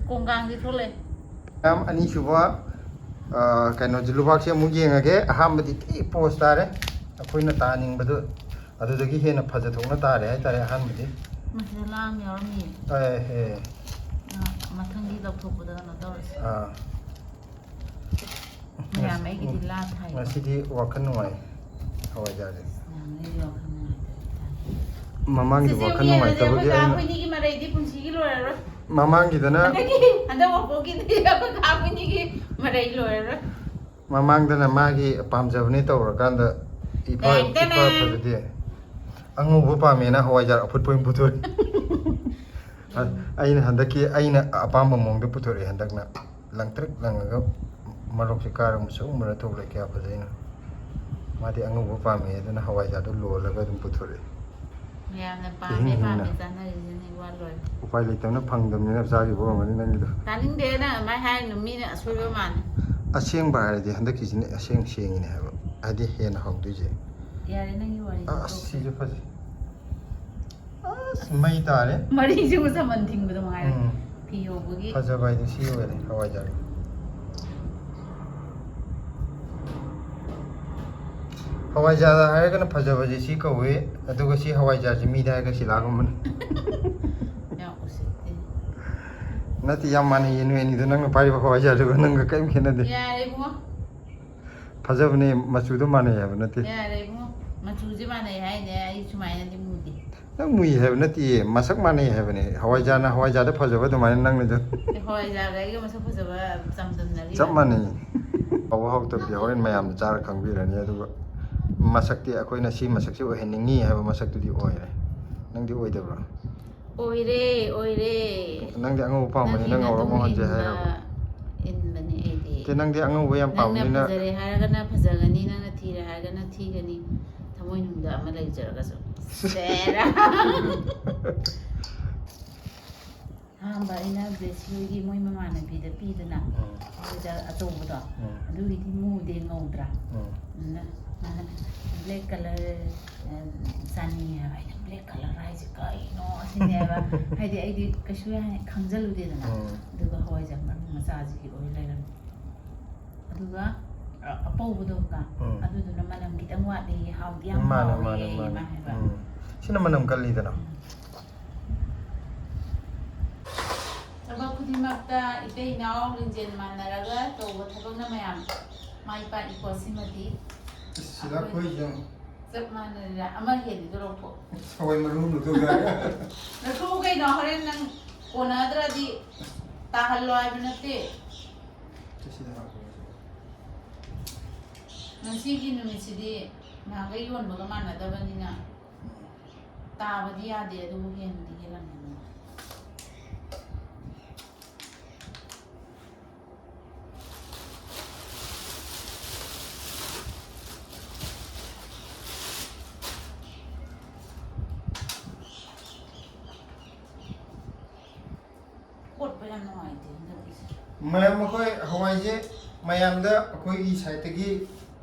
ꯀꯣꯡꯒꯥꯡꯗꯤ ꯊꯣꯛꯂꯛꯑꯦ꯫ ꯃꯌꯥꯝ, ꯑꯅꯤꯁꯨꯕ, ꯑ, ꯀꯩꯅꯣꯁꯦ, ꯂꯨꯕꯥꯛꯁꯦ ꯑꯃꯨꯛ ꯌꯦꯡꯉꯒꯦ꯫ ꯑꯍꯥꯟꯕꯗꯤ ꯊꯤ ꯄꯣꯁ ꯇꯥꯔꯦ꯫ ꯑꯩꯈꯣꯏꯅ ꯇꯥꯅꯤꯡꯕꯗꯣ ꯑꯗꯨꯗꯒꯤ ꯍꯦꯟꯅ ꯐꯖꯊꯣꯛꯅ ꯇꯥꯔꯦ ꯍꯥꯏꯇꯥꯔꯦ ꯑꯍꯥꯟꯕꯗꯤ꯫ ꯃꯁꯤꯗ ꯂꯥ ꯑꯃ ꯌꯥꯎꯔꯝꯃꯤꯌꯦ꯫ ꯑꯦ, ꯑꯦ꯫ ꯑ, ꯃꯊꯪꯒꯤ ꯂꯧꯊꯣꯛꯄꯗ ꯀꯩꯅꯣ ꯇꯧꯔꯁꯤ꯫ ꯑꯥ꯫ ꯃꯌꯥꯝ ꯑꯩꯒꯤꯗꯤ ꯂꯥ ꯊꯥꯏꯀꯣ꯫ ꯉꯁꯤꯗꯤ ꯋꯥꯈꯜ ꯅꯨꯡꯉꯥꯏ ꯍꯋꯥꯏꯖꯥꯔꯁꯦ꯫ ꯃꯌꯥꯝ ꯑꯩꯒꯤ ꯋꯥꯈꯜ ꯅꯨꯡꯉꯥꯏꯇꯕ ꯏꯇꯥꯔꯦ꯫ ꯃꯃꯥꯡꯒꯤ ꯁꯤꯁꯦ ꯋꯥꯈꯜ ꯌꯦꯡꯉꯗꯤ ꯅꯨꯡꯉꯥꯏꯇꯕꯒꯤ ꯑꯩꯈꯣꯏ ꯑꯩꯅ ꯑꯩꯈꯣꯏꯅꯤꯒꯤ ꯃꯔꯩꯗꯤ ꯄꯨꯟꯁꯤꯒꯤ ꯂꯣꯏꯔꯔꯣꯏ꯫ ꯃꯃꯥꯡꯒꯤꯗꯅ ꯍꯟꯗꯛꯀꯤ ꯍꯟꯗꯛ ꯃꯄꯣꯛꯀꯤꯗꯤ ꯑꯩꯈꯣꯏ ꯑꯩꯈꯣꯏꯅꯤꯒꯤ ꯃꯔꯩ ꯂꯣꯏꯔꯔꯣꯏ꯫ ꯃꯃꯥꯡꯗꯅ ꯃꯥꯒꯤ ꯄꯥꯝꯖꯕꯅꯤ ꯇꯧꯔꯀꯥꯟꯗ ꯏꯐ ꯇꯦꯡ ꯇꯦꯡ꯫ ꯏꯐ ꯐꯖꯗꯦ꯫ ꯑꯉꯧꯕ ꯄꯥꯝꯃꯦꯅ ꯍꯋꯥꯏꯖꯥꯔ ꯑꯐꯨꯠꯄ ꯑꯣꯏꯅ ꯄꯨꯊꯣꯔꯛꯑꯦ꯫ ꯑ- ꯑꯩꯅ ꯍꯟꯗꯛꯀꯤ ꯑꯩꯅ ꯑꯄꯥꯝꯕ ꯃꯑꯣꯡꯗ ꯄꯨꯊꯣꯔꯛꯑꯦ ꯍꯟꯗꯛꯅ꯫ ꯂꯪꯇ꯭ꯔꯤꯛ ꯂꯪꯉꯒ ꯃꯔꯣꯛꯁꯦ ꯀꯥꯔꯒ ꯃꯨꯁꯨꯛ ꯃꯨꯔ ꯊꯣꯛꯂꯛꯑꯦ, ꯀꯌꯥ ꯐꯖꯩꯅꯣ꯫ ꯃꯥꯗꯤ ꯑꯉꯧꯕ ꯄꯥꯝꯃꯦ ꯑꯗꯨꯅ ꯍꯋꯥꯏꯖꯥꯔꯗꯣ ꯂꯣꯜꯂꯒ ꯑꯗꯨꯝ ꯄꯨꯊꯣꯔꯛꯑꯦ꯫ ꯃꯌꯥꯝꯅ ꯏꯍꯤꯡ ꯄꯥꯝꯃꯦ ꯍꯤꯡꯅ꯫ ꯄꯥꯝꯃꯦ ꯆꯥꯅꯔꯤꯁꯤꯅꯦ ꯋꯥ ꯂꯣꯏꯔꯦ꯫ ꯎꯄꯥꯏ ꯂꯩꯇꯕꯅ ꯐꯪꯗꯕꯅꯤꯅ ꯆꯥꯈꯤꯕ ꯑꯣꯏꯔꯝꯒꯅꯤ ꯅꯪꯒꯤꯗꯣ꯫ ꯇꯥꯅꯤꯡꯗꯦ ꯅꯪ ꯑꯗꯨꯃꯥꯏꯅ ꯍꯥꯏꯔꯤꯅꯣ, ꯃꯤꯅ ꯑꯁꯣꯏꯕ ꯃꯥꯜꯂꯦ꯫ ꯑꯁꯦꯡꯕ ꯍꯥꯏꯔꯗꯤ ꯍꯟꯗꯛꯀꯤꯁꯤꯅ ꯑꯁꯦꯡ ꯁꯦꯡꯉꯤꯅꯦ ꯍꯥꯏꯕ, ꯍꯥꯏꯗꯤ ꯍꯦꯟꯅ ꯍꯧꯗꯣꯏꯁꯦ꯫ ꯌꯥꯔꯦ ꯅꯪꯒꯤ ꯋꯥꯔꯤꯗꯣ ꯑꯁ ꯇꯣꯛꯁꯤ꯫ ꯁꯤꯁꯨ ꯐꯖꯩ꯫ ꯑꯁ ꯃꯩ ꯇꯥꯔꯦ꯫ ꯃꯔꯤꯁꯤꯕꯨ ꯆꯃꯟ ꯊꯤꯡꯕꯗꯣ ꯃꯉꯥꯏꯔꯦ꯫ ꯎꯝ꯫ ꯐꯤ ꯌꯧꯕꯒꯤ꯫ ꯐꯖꯕ ꯍꯥꯏꯗꯤ ꯁꯤ ꯑꯣꯏꯔꯦ ꯍꯋꯥꯏꯖꯥꯔ꯫ ꯍꯋꯥꯏꯖꯥꯔꯗ ꯍꯥꯏꯔꯒꯅ ꯐꯖꯕꯁꯦ ꯁꯤ ꯀꯧꯏ, ꯑꯗꯨꯒ ꯁꯤ ꯍꯋꯥꯏꯖꯥꯔꯁꯦ ꯃꯤꯗ ꯍꯥꯏꯔꯒ ꯁꯤꯂꯥꯒꯨꯝꯕꯅꯤ꯫ ꯌꯥꯝ ꯎꯁꯤꯠꯇꯦ꯫ ꯅꯠꯇꯦ, ꯌꯥꯝ ꯃꯥꯟꯅꯩꯌꯦ ꯅꯣꯏ ꯑꯅꯤꯗꯣ, ꯅꯪꯅ ꯄꯥꯏꯔꯤꯕ ꯍꯋꯥꯏꯖꯥꯔꯗꯨꯒ ꯅꯪꯒ ꯀꯔꯤꯝ ꯈꯦꯠꯅꯗꯦ꯫ ꯌꯥꯔꯦ ꯏꯕꯨꯡꯉꯣ꯫ ꯐꯖꯕꯅꯦ, ꯃꯆꯨꯗꯣ ꯃꯥꯟꯅꯩ ꯍꯥꯏꯕ ꯅꯠꯇꯦ꯫ ꯌꯥꯔꯦ ꯏꯕꯨꯡꯉꯣ꯫ ꯃꯆꯨꯁꯦ ꯃꯥꯟꯅꯩ ꯍꯥꯏꯅꯦ, ꯑꯩ ꯁꯨꯃꯥꯏꯅꯗꯤ ꯃꯨꯗꯦ꯫ ꯅꯪ ꯃꯨꯏ ꯍꯥꯏꯕ ꯅꯠꯇꯦꯌꯦ, ꯃꯁꯛ ꯃꯥꯟꯅꯩ ꯍꯥꯏꯕꯅꯦ꯫ ꯍꯋꯥꯏꯖꯥꯔꯅ ꯍꯋꯥꯏꯖꯥꯔꯗ ꯐꯖꯕ ꯑꯗꯨꯃꯥꯏꯅ ꯅꯪꯅꯁꯨ꯫ ꯍꯋꯥꯏꯖꯥꯔꯒ ꯑꯩꯒ ꯃꯁꯛ ꯐꯖꯕ ꯆꯥꯡꯗꯝꯅꯔꯤꯔꯣ? ꯆꯞ ꯃꯥꯟꯅꯩ꯫ ꯍꯥꯎꯕ ꯍꯥꯎꯇꯕꯗꯤ ꯍꯣꯔꯦꯟ ꯃꯌꯥꯝꯅ ꯆꯥꯔ ꯈꯪꯕꯤꯔꯅꯤ, ꯑꯗꯨꯒ ꯃꯁꯛꯇꯤ ꯑꯩꯈꯣꯏꯅ ꯁꯤ ꯃꯁꯛꯁꯤ ꯑꯣꯏꯍꯟꯅꯤꯡꯉꯤ ꯍꯥꯏꯕ ꯃꯁꯛꯇꯨꯗꯤ ꯑꯣꯏꯔꯦ꯫ ꯅꯪꯗꯤ ꯑꯣꯏꯗꯕ꯭ꯔꯣ? ꯑꯣꯏꯔꯦ, ꯑꯣꯏꯔꯦ꯫ ꯅꯪꯗꯤ ꯑꯉꯧꯕ ꯄꯥꯝꯕꯅꯤꯅ ꯅꯪꯒꯤ ꯉꯧꯔ ꯃꯇꯨꯡ ꯃꯍꯣꯟꯁꯦ ꯏꯟꯕ ꯍꯥꯏꯔꯕ? ꯏꯟꯕꯅꯦ ꯑꯩꯗꯤ꯫ ꯅꯠꯇꯦ, ꯅꯪꯗꯤ ꯑꯉꯧꯕ ꯌꯥꯝ ꯅꯪꯅ ꯄꯥꯝꯕꯅꯤꯅ꯫ ꯐꯖꯔꯦ ꯍꯥꯏꯔꯒꯅ ꯐꯖꯒꯅꯤ, ꯅꯪꯅ ꯊꯤꯔꯦ ꯍꯥꯏꯔꯒꯅ ꯊꯤꯒꯅꯤ꯫ ꯊꯃꯣꯏꯅꯨꯡꯗ ꯑꯃ ꯂꯩꯖꯔꯒꯁꯨ꯫ ꯁꯦꯔꯥ꯫ ꯑꯍꯥꯟꯕ ꯑꯩꯅ ꯕ꯭ꯂꯦꯁꯤꯌꯣꯒꯤ ꯃꯣꯏ ꯃꯃꯥꯟꯅꯕꯤꯗ ꯄꯤꯗꯅ, ꯎꯝ꯫ ꯃꯣꯏꯗ ꯑꯆꯧꯕꯗꯣ, ꯎꯝ꯫ ꯑꯗꯨꯒꯤꯗꯤ ꯃꯨꯗꯦ, ꯉꯧꯗ꯭ꯔꯥ? ꯎꯝ꯫ ꯑꯗꯨꯅ ꯃꯥꯅ black colour, ꯑ, ꯆꯥꯅꯤꯡꯉꯦ ꯍꯥꯏꯕ꯫ ꯑꯩꯅ black colour ꯍꯥꯏꯁꯦ ꯀꯩꯅꯣ ꯑꯁꯤꯅꯦꯕ꯫ ꯍꯥꯏꯗꯤ ꯑꯩꯗꯤ ꯀꯩꯁꯨ ꯍꯦꯟꯅ ꯈꯪꯖꯜꯂꯨꯗꯦꯗꯅ꯫ ꯎꯝ꯫ ꯑꯗꯨꯒ ꯍꯋꯥꯏꯖꯥꯔ ꯃꯔꯨ ꯃꯆꯥꯁꯤꯒꯤ ꯑꯣꯏ ꯂꯩꯔꯝꯃꯦ꯫ ꯑꯗꯨꯒ, ꯑ, ꯑꯄꯧꯕꯗꯣ ꯀ-, ꯎꯝ꯫ ꯑꯗꯨꯗꯨꯅ ꯃꯅꯝ ꯈꯤꯇꯪ ꯋꯥꯠꯂꯤ, ꯍꯥꯎꯗꯤ ꯌꯥꯝ ꯃꯥꯅꯦ, ꯍꯥꯎꯋꯦ ꯃꯥꯅꯦ, ꯃꯥꯅꯦ꯫ ꯃꯥ ꯍꯥꯏꯕ꯫ ꯎꯝ꯫ ꯁꯤꯅ ꯃꯅꯝ ꯀꯜꯂꯤꯗꯅ꯫ ꯎꯝ꯫ ꯊꯕꯛ ꯈꯨꯗꯤꯡꯃꯛꯇ ꯏꯇꯩ ꯏꯅꯥꯎ ꯂꯤꯡꯖꯦꯜ ꯃꯥꯟꯅꯔꯒ ꯇꯧꯕ ꯊꯕꯛꯅ ꯃꯌꯥꯝ ꯃꯥꯏ ꯄꯥꯛꯏꯀꯣ꯫ ꯁꯤꯃꯗꯤ ꯏꯁ, ꯁꯤꯗ ꯑꯩꯈꯣꯏꯁꯨ ꯆꯞ ꯃꯥꯟꯅꯔꯦ꯫ ꯑꯃ ꯍꯦꯜꯂꯤꯗꯣ ꯂꯧꯊꯣꯛ꯫ ꯁꯋꯥꯏ ꯃꯔꯨ ꯂꯧꯊꯣꯛꯑꯒ꯫ ꯂꯧꯊꯣꯛꯎ ꯀꯩꯅꯣ, ꯍꯣꯔꯦꯟ ꯅꯪ ꯀꯣꯟꯅꯗ꯭ꯔꯗꯤ ꯇꯥꯍꯜꯂꯣ ꯍꯥꯏꯕ ꯅꯠꯇꯦ꯫ ꯁꯤꯗ ꯍꯥꯞꯄꯣ꯫ ꯉꯁꯤꯒꯤ ꯅꯨꯃꯤꯠꯁꯤꯗꯤ ꯅꯍꯥꯟꯈꯩ ꯌꯣꯟꯕꯒ ꯃꯥꯟꯅꯗꯕꯅꯤꯅ ꯎꯝ꯫ ꯇꯥꯕꯗꯤ ꯌꯥꯗꯦ, ꯑꯗꯨꯕꯨ ꯍꯦꯟꯕꯗꯤ ꯍꯦꯜꯂꯝꯒꯅꯤ꯫ ꯀꯣꯠꯄ ꯌꯥꯝ ꯅꯨꯡꯉꯥꯏꯇꯦ ꯍꯟꯗꯛꯀꯤꯁꯦ꯫ ꯃꯌꯥꯝ, ꯑꯩꯈꯣꯏ ꯍꯋꯥꯏꯁꯦ ꯃꯌꯥꯝꯗ ꯑꯩꯈꯣꯏꯒꯤ ꯁꯥꯏꯠꯇꯒꯤ,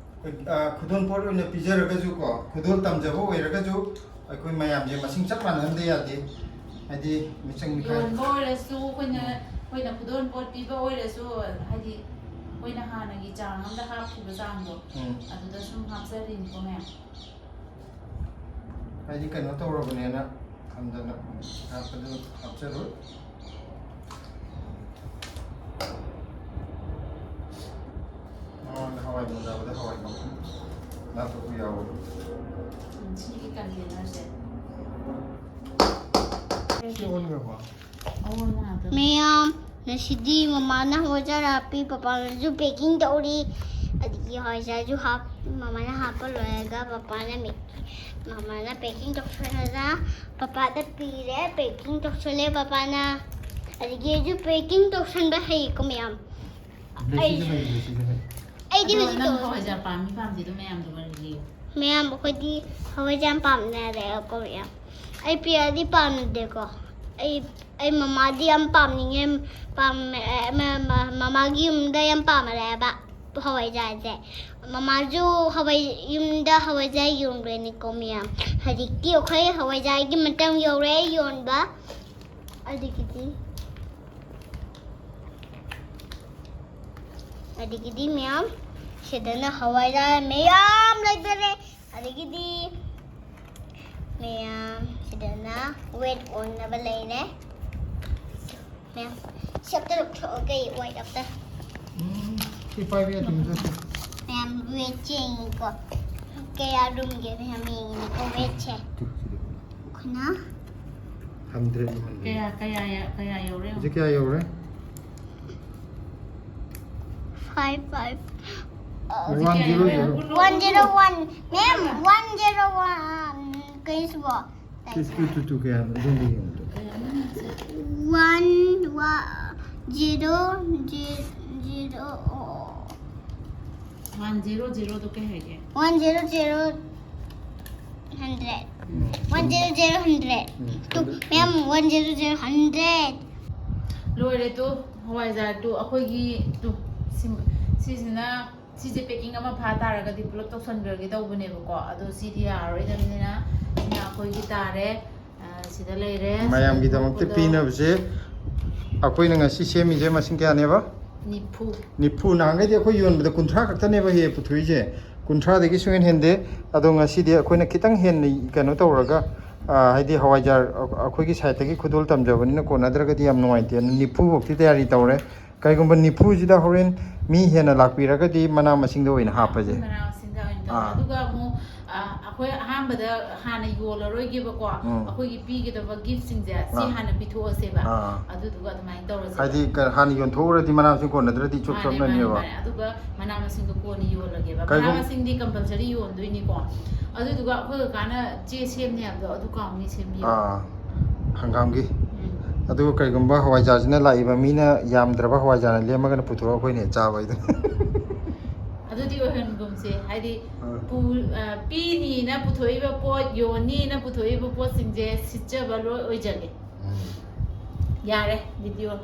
ꯑ, ꯈꯨꯗꯣꯜ ꯄꯣꯠ ꯑꯣꯏꯅ ꯄꯤꯖꯔꯒꯁꯨꯀꯣ, ꯈꯨꯗꯣꯜ ꯇꯝꯖꯕ ꯑꯣꯏꯔꯒꯁꯨ ꯑꯩꯈꯣꯏ ꯃꯌꯥꯝꯁꯦ ꯃꯁꯤꯡ ꯆꯞ ꯃꯥꯟꯅꯍꯟꯗ ꯌꯥꯗꯦ꯫ ꯍꯥꯏꯗꯤ ꯃꯤꯆꯪ ꯃꯤꯈꯥꯏ꯫ ꯌꯣꯟꯕ ꯑꯣꯏꯔꯁꯨ ꯑꯩꯈꯣꯏꯅ, ꯎꯝ꯫ ꯑꯩꯈꯣꯏꯅ ꯈꯨꯗꯣꯜ ꯄꯣꯠ ꯄꯤꯕ ꯑꯣꯏꯔꯁꯨ, ꯍꯥꯏꯗꯤ ꯑꯩꯈꯣꯏꯅ ꯍꯥꯟꯅꯒꯤ ꯆꯥꯡ ꯑꯃꯗ ꯍꯥꯞꯈꯤꯕ ꯆꯥꯡꯗꯣ, ꯎꯝ꯫ ꯑꯗꯨꯗ ꯁꯨꯝ ꯍꯥꯞꯆꯔꯤꯅꯤꯀꯣ ꯃꯌꯥꯝ꯫ ꯍꯥꯏꯗꯤ ꯀꯩꯅꯣ ꯇꯧꯔꯕꯅꯦꯅ ꯈꯟꯗꯅ ꯍꯥꯞꯄꯗꯨ ꯍꯥꯞꯆꯔꯣꯏ꯫ ꯃꯃꯥꯡꯗ ꯍꯋꯥꯏ ꯃꯨꯟꯗꯕꯗ ꯍꯋꯥꯏ ꯃꯀꯨ ꯂꯥꯞꯊꯣꯛꯄ ꯌꯥꯎꯕꯗꯣ꯫ ꯎꯝ, ꯁꯤꯒꯤ ꯀꯟꯇꯦꯅꯔꯁꯦ꯫ ꯁꯤ ꯑꯣꯟꯈ꯭ꯔꯕꯣ? ꯑꯑꯣꯟꯕ ꯉꯥꯛꯇꯅꯤ꯫ ꯃꯌꯥꯝ, ꯉꯁꯤꯗꯤ ꯃꯃꯥꯅ ꯍꯋꯥꯏꯖꯥꯔ ꯍꯥꯞꯄꯤ, ꯄꯄꯥꯅꯁꯨ packing ꯇꯧꯔꯤ꯫ ꯑꯗꯒꯤ ꯍꯋꯥꯏꯖꯥꯔꯁꯨ ꯍꯥꯞ-, ꯃꯃꯥꯅ ꯍꯥꯞꯄ ꯂꯣꯏꯔꯒ ꯄꯄꯥꯅ ꯃꯦ-, ꯃꯃꯥꯅ packing ꯇꯧꯁꯜꯂꯒ ꯄꯄꯥꯗ ꯄꯤꯔꯦ, packing ꯇꯧꯁꯜꯂꯦ ꯄꯄꯥꯅ꯫ ꯑꯗꯒꯤ ꯑꯩꯁꯨ packing ꯇꯧꯁꯟꯕ ꯍꯩꯀꯣ ꯃꯌꯥꯝ꯫ ꯕ꯭ꯂꯦꯁꯤꯁꯨ ꯍꯩ, ꯕ꯭ꯂꯦꯁꯤꯁꯨ ꯍꯩ꯫ ꯑꯩꯗꯤ ꯑꯗꯣ ꯍꯧꯖꯤꯛ ꯅꯪ ꯇꯧ-, ꯍꯋꯥꯏꯖꯥꯔ ꯄꯥꯝꯃꯤ ꯄꯥꯝꯗꯦꯗꯣ ꯃꯌꯥꯝꯗꯣ ꯋꯥꯔꯤ ꯂꯤꯌꯨ꯫ ꯃꯌꯥꯝ, ꯑꯩꯈꯣꯏꯗꯤ ꯍꯋꯥꯏꯖꯥꯔ ꯌꯥꯝ ꯄꯥꯝꯅꯔꯦꯀꯣ ꯃꯌꯥꯝ꯫ ꯑꯩ ꯄꯤꯔꯛꯑꯗꯤ ꯄꯥꯝꯅꯗꯦꯀꯣ꯫ ꯑꯩ, ꯑꯩ ꯃꯃꯥꯗꯤ ꯌꯥꯝ ꯄꯥꯝꯅꯤꯡꯉꯦ, ꯄꯥꯝꯃꯦ, ꯃ-, ꯃ-, ꯃꯃꯥꯒꯤ ꯌꯨꯝꯗ ꯌꯥꯝ ꯄꯥꯝꯃꯛꯑꯦꯕ ꯍꯋꯥꯏꯖꯥꯔꯁꯦ꯫ ꯃꯃꯥꯁꯨ ꯍꯋꯥꯏ, ꯌꯨꯝꯗ ꯍꯋꯥꯏꯖꯥꯔ ꯌꯣꯟꯕꯅꯤꯀꯣ ꯃꯌꯥꯝ꯫ ꯍꯧꯖꯤꯛꯇꯤ ꯑꯩꯈꯣꯏ ꯍꯋꯥꯏꯖꯥꯔꯒꯤ ꯃꯇꯝ ꯌꯧꯔꯦ ꯌꯣꯟꯕ꯫ ꯑꯗꯒꯤꯗꯤ, ꯑꯗꯒꯤꯗꯤ ꯃꯌꯥꯝ, ꯁꯤꯗꯅ ꯍꯋꯥꯏꯖꯥꯔ ꯃꯌꯥꯝ ꯂꯩꯖꯔꯦ꯫ ꯑꯗꯒꯤꯗꯤ ꯃꯌꯥꯝ, ꯁꯤꯗꯅ weight ꯑꯣꯟꯅꯕ ꯂꯩꯔꯦ꯫ ꯃꯌꯥꯝ, ꯁꯤ ꯑꯝꯇ ꯂꯧꯊꯣꯛꯑꯣ, ꯀꯩ ꯋꯥꯏꯠ ꯑꯝꯇ꯫ ꯎꯝ, ꯁꯤ ꯄꯥꯏꯕ ꯌꯥꯗꯦ, ꯃꯗꯨꯁꯨ꯫ ꯃꯌꯥꯝ, ꯋꯦꯠꯁꯦ ꯌꯦꯡꯉꯤꯀꯣ꯫ ꯀꯌꯥ ꯂꯨꯝꯒꯦ ꯃꯌꯥꯝ ꯌꯦꯡꯉꯤꯅꯤꯀꯣ, ꯋꯦꯠꯁꯦ꯫ ꯇꯨ, ꯁꯤꯗꯤ꯫ ꯑꯩꯈꯣꯏꯅ ꯍꯟꯗ꯭ꯔꯦꯠ ꯂꯨꯝꯍꯟꯕꯤꯌꯨ꯫ ꯀꯌꯥ, ꯀꯌꯥ ꯌꯥ-, ꯀꯌꯥ ꯌꯧꯔꯦ? ꯍꯧꯖꯤꯛ ꯀꯌꯥ ꯌꯧꯔꯦ? Five, five. ꯍꯧꯖꯤꯛ ꯋꯥꯟ ꯀꯌꯥ ꯖꯤꯔꯣ ꯌꯧꯔꯦ? Zero. One zero one. Ma'am, one zero one. ꯀꯩꯁꯤꯕꯣ? ꯀꯤꯁ ꯇꯨ ꯇꯨ ꯇꯨ ꯀꯌꯥꯅꯣ? ꯑꯗꯣꯝꯗ ꯌꯦꯡꯉꯨꯗꯣ꯫ One, wa-, zero, ze-, zero. One zero ꯖꯤꯔꯣꯗꯣ ꯀꯩ ꯍꯥꯏꯒꯦ? One zero zero hundred. Um. One zero zero hundred. Um, two, hundred. Ma'am, one zero zero hundred. ꯂꯣꯏꯔꯦ two, ꯍꯋꯥꯏꯖꯥꯔ ꯇꯨ ꯑꯩꯈꯣꯏꯒꯤ ꯇꯨ, ꯁꯤ-, ꯁꯤꯁꯤꯅ, ꯁꯤꯁꯦ packing ꯑꯃ ꯐꯥ ꯇꯥꯔꯒꯗꯤ ꯄꯨꯂꯞ ꯇꯧꯁꯟꯈ꯭ꯔꯒꯦ ꯇꯧꯕꯅꯦꯕꯀꯣ, ꯑꯗꯣ ꯁꯤꯗꯤ ꯌꯥꯔꯔꯣꯏꯗꯕꯅꯤꯅ ꯁꯤꯅ ꯑꯩꯈꯣꯏꯒꯤ ꯇꯥꯔꯦ꯫ ꯑ, ꯁꯤꯗ ꯂꯩꯔꯦ꯫ ꯃꯌꯥꯝꯒꯤꯗꯃꯛꯇ ꯁꯤꯗ ꯄꯤꯅꯕꯁꯦ ꯑꯩꯈꯣꯏꯅ ꯉꯁꯤ ꯁꯦꯝꯃꯤꯁꯦ ꯃꯁꯤꯡ ꯀꯌꯥꯅꯦꯕ? ꯅꯤꯐꯨ꯫ ꯅꯤꯐꯨ꯫ ꯅꯍꯥꯟꯈꯩꯗꯤ ꯑꯩꯈꯣꯏ ꯌꯣꯟꯕꯗ ꯀꯨꯟꯊ꯭ꯔꯥ ꯈꯛꯇꯅꯦꯕ ꯍꯦꯛ ꯄꯨꯊꯣꯛꯏꯁꯦ, ꯀꯨꯟꯊ꯭ꯔꯥꯗꯒꯤ ꯁꯨꯡꯍꯦꯟ ꯍꯦꯟꯗꯦ꯫ ꯑꯗꯣ ꯉꯁꯤꯗꯤ ꯑꯩꯈꯣꯏꯅ ꯈꯤꯇꯪ ꯍꯦꯟꯅ ꯀꯩꯅꯣ ꯇꯧꯔꯒ, ꯑ, ꯍꯥꯏꯗꯤ ꯍꯋꯥꯏꯖꯥꯔ ꯑꯩꯈꯣꯏꯒꯤ ꯁꯥꯏꯠꯇꯒꯤ ꯈꯨꯗꯣꯜ ꯇꯝꯖꯕꯅꯤꯅ ꯀꯣꯟꯅꯗ꯭ꯔꯒꯗꯤ ꯌꯥꯝ ꯅꯨꯡꯉꯥꯏꯇꯦ꯫ ꯅꯤꯐꯨ ꯐꯥꯎꯗꯤ ꯇꯌꯥꯔꯤ ꯇꯧꯔꯦ꯫ ꯀꯩꯒꯨꯝꯕ ꯅꯤꯐꯨꯁꯤꯗ ꯍꯣꯔꯦꯟ ꯃꯤ ꯍꯦꯟꯅ ꯂꯥꯛꯄꯤꯔꯒꯗꯤ ꯃꯅꯥ ꯃꯁꯤꯡꯗ ꯑꯣꯏꯅ ꯍꯥꯞꯄꯁꯦ꯫ ꯃꯅꯥ ꯃꯁꯤꯡꯗ ꯑꯣꯏꯅ ꯇꯧꯔꯦ꯫ ꯑꯥ꯫ ꯑꯗꯨꯒ ꯑꯃꯨꯛ, ꯑ, ꯑꯩꯈꯣꯏ ꯑꯍꯥꯟꯕꯗ ꯍꯥꯟꯅ ꯌꯣꯜꯂꯔꯣꯏꯒꯦꯕꯀꯣ꯫ ꯎꯝ꯫ ꯑꯩꯈꯣꯏꯒꯤ ꯄꯤꯒꯗꯕ gift ꯁꯤꯡꯁꯦ ꯁꯤ ꯑꯥ꯫ ꯍꯥꯟꯅ ꯄꯤꯊꯣꯛꯑꯁꯦꯕ꯫ ꯑꯥ꯫ ꯑꯗꯨꯗꯨꯒ ꯑꯗꯨꯃꯥꯏꯅ ꯇꯧꯔꯁꯦꯕ꯫ ꯍꯥꯏꯗꯤ ꯀ-, ꯍꯥꯟꯅ ꯌꯣꯟꯊꯣꯛꯎꯔꯗꯤ ꯃꯅꯥ ꯃꯁꯤꯡ ꯀꯣꯟꯅꯗ꯭ꯔꯗꯤ ꯆꯨꯞ ꯃꯥꯅꯦ, ꯆꯞꯅꯅꯦꯕ꯫ ꯃꯥꯅꯦ, ꯃꯥꯅꯦ꯫ ꯑꯗꯨꯒ ꯃꯅꯥ ꯃꯁꯤꯡꯗꯣ ꯀꯣꯟꯅ ꯌꯣꯜꯂꯒꯦꯕ꯫ ꯀꯩꯒꯨꯝ- ꯃꯅꯥ ꯃꯁꯤꯡꯗꯤ compulsory ꯌꯣꯟꯗꯣꯏꯅꯤꯀꯣ꯫ ꯑꯗꯨꯗꯨꯒ ꯑꯩꯈꯣꯏ ꯀꯀꯥꯅ ꯆꯦ ꯁꯦꯝꯅꯤ ꯍꯥꯏꯕꯗꯣ ꯑꯗꯨ ꯀꯥꯎꯅꯤ ꯁꯦꯝꯕꯤꯌꯣ꯫ ꯑꯥ, ꯍꯪꯒꯥꯝꯒꯤ꯫ ꯎꯝ꯫ ꯑꯗꯨꯒ ꯀꯩꯒꯨꯝꯕ ꯍꯋꯥꯏꯖꯥꯔꯁꯤꯅ ꯂꯥꯛꯏꯕ ꯃꯤꯅ ꯌꯥꯝꯗ꯭ꯔꯕ ꯍꯋꯥꯏꯖꯥꯔꯅ ꯂꯦꯝꯃꯒꯅ ꯄꯨꯊꯣꯔꯛꯑꯣ, ꯑꯩꯈꯣꯏꯅ ꯍꯦꯛ ꯆꯥꯕ ꯍꯥꯏꯗꯨꯅꯤ꯫ ꯑꯗꯨꯗꯤ ꯑꯣꯏꯍꯟꯒꯨꯝꯁꯦ, ꯍꯥꯏꯗꯤ ꯑꯥ꯫ ꯄꯨ-, ꯑ, ꯄꯤꯅꯤꯅ ꯄꯨꯊꯣꯛꯏꯕ ꯄꯣꯠ, ꯌꯣꯟꯅꯤꯅ ꯄꯨꯊꯣꯛꯏꯕ ꯄꯣꯠꯁꯤꯡꯁꯦ ꯁꯤꯠꯆꯕ ꯂꯣꯏ ꯑꯣꯏꯖꯒꯦ꯫ ꯎꯝ꯫ ꯌꯥꯔꯦ, video꯫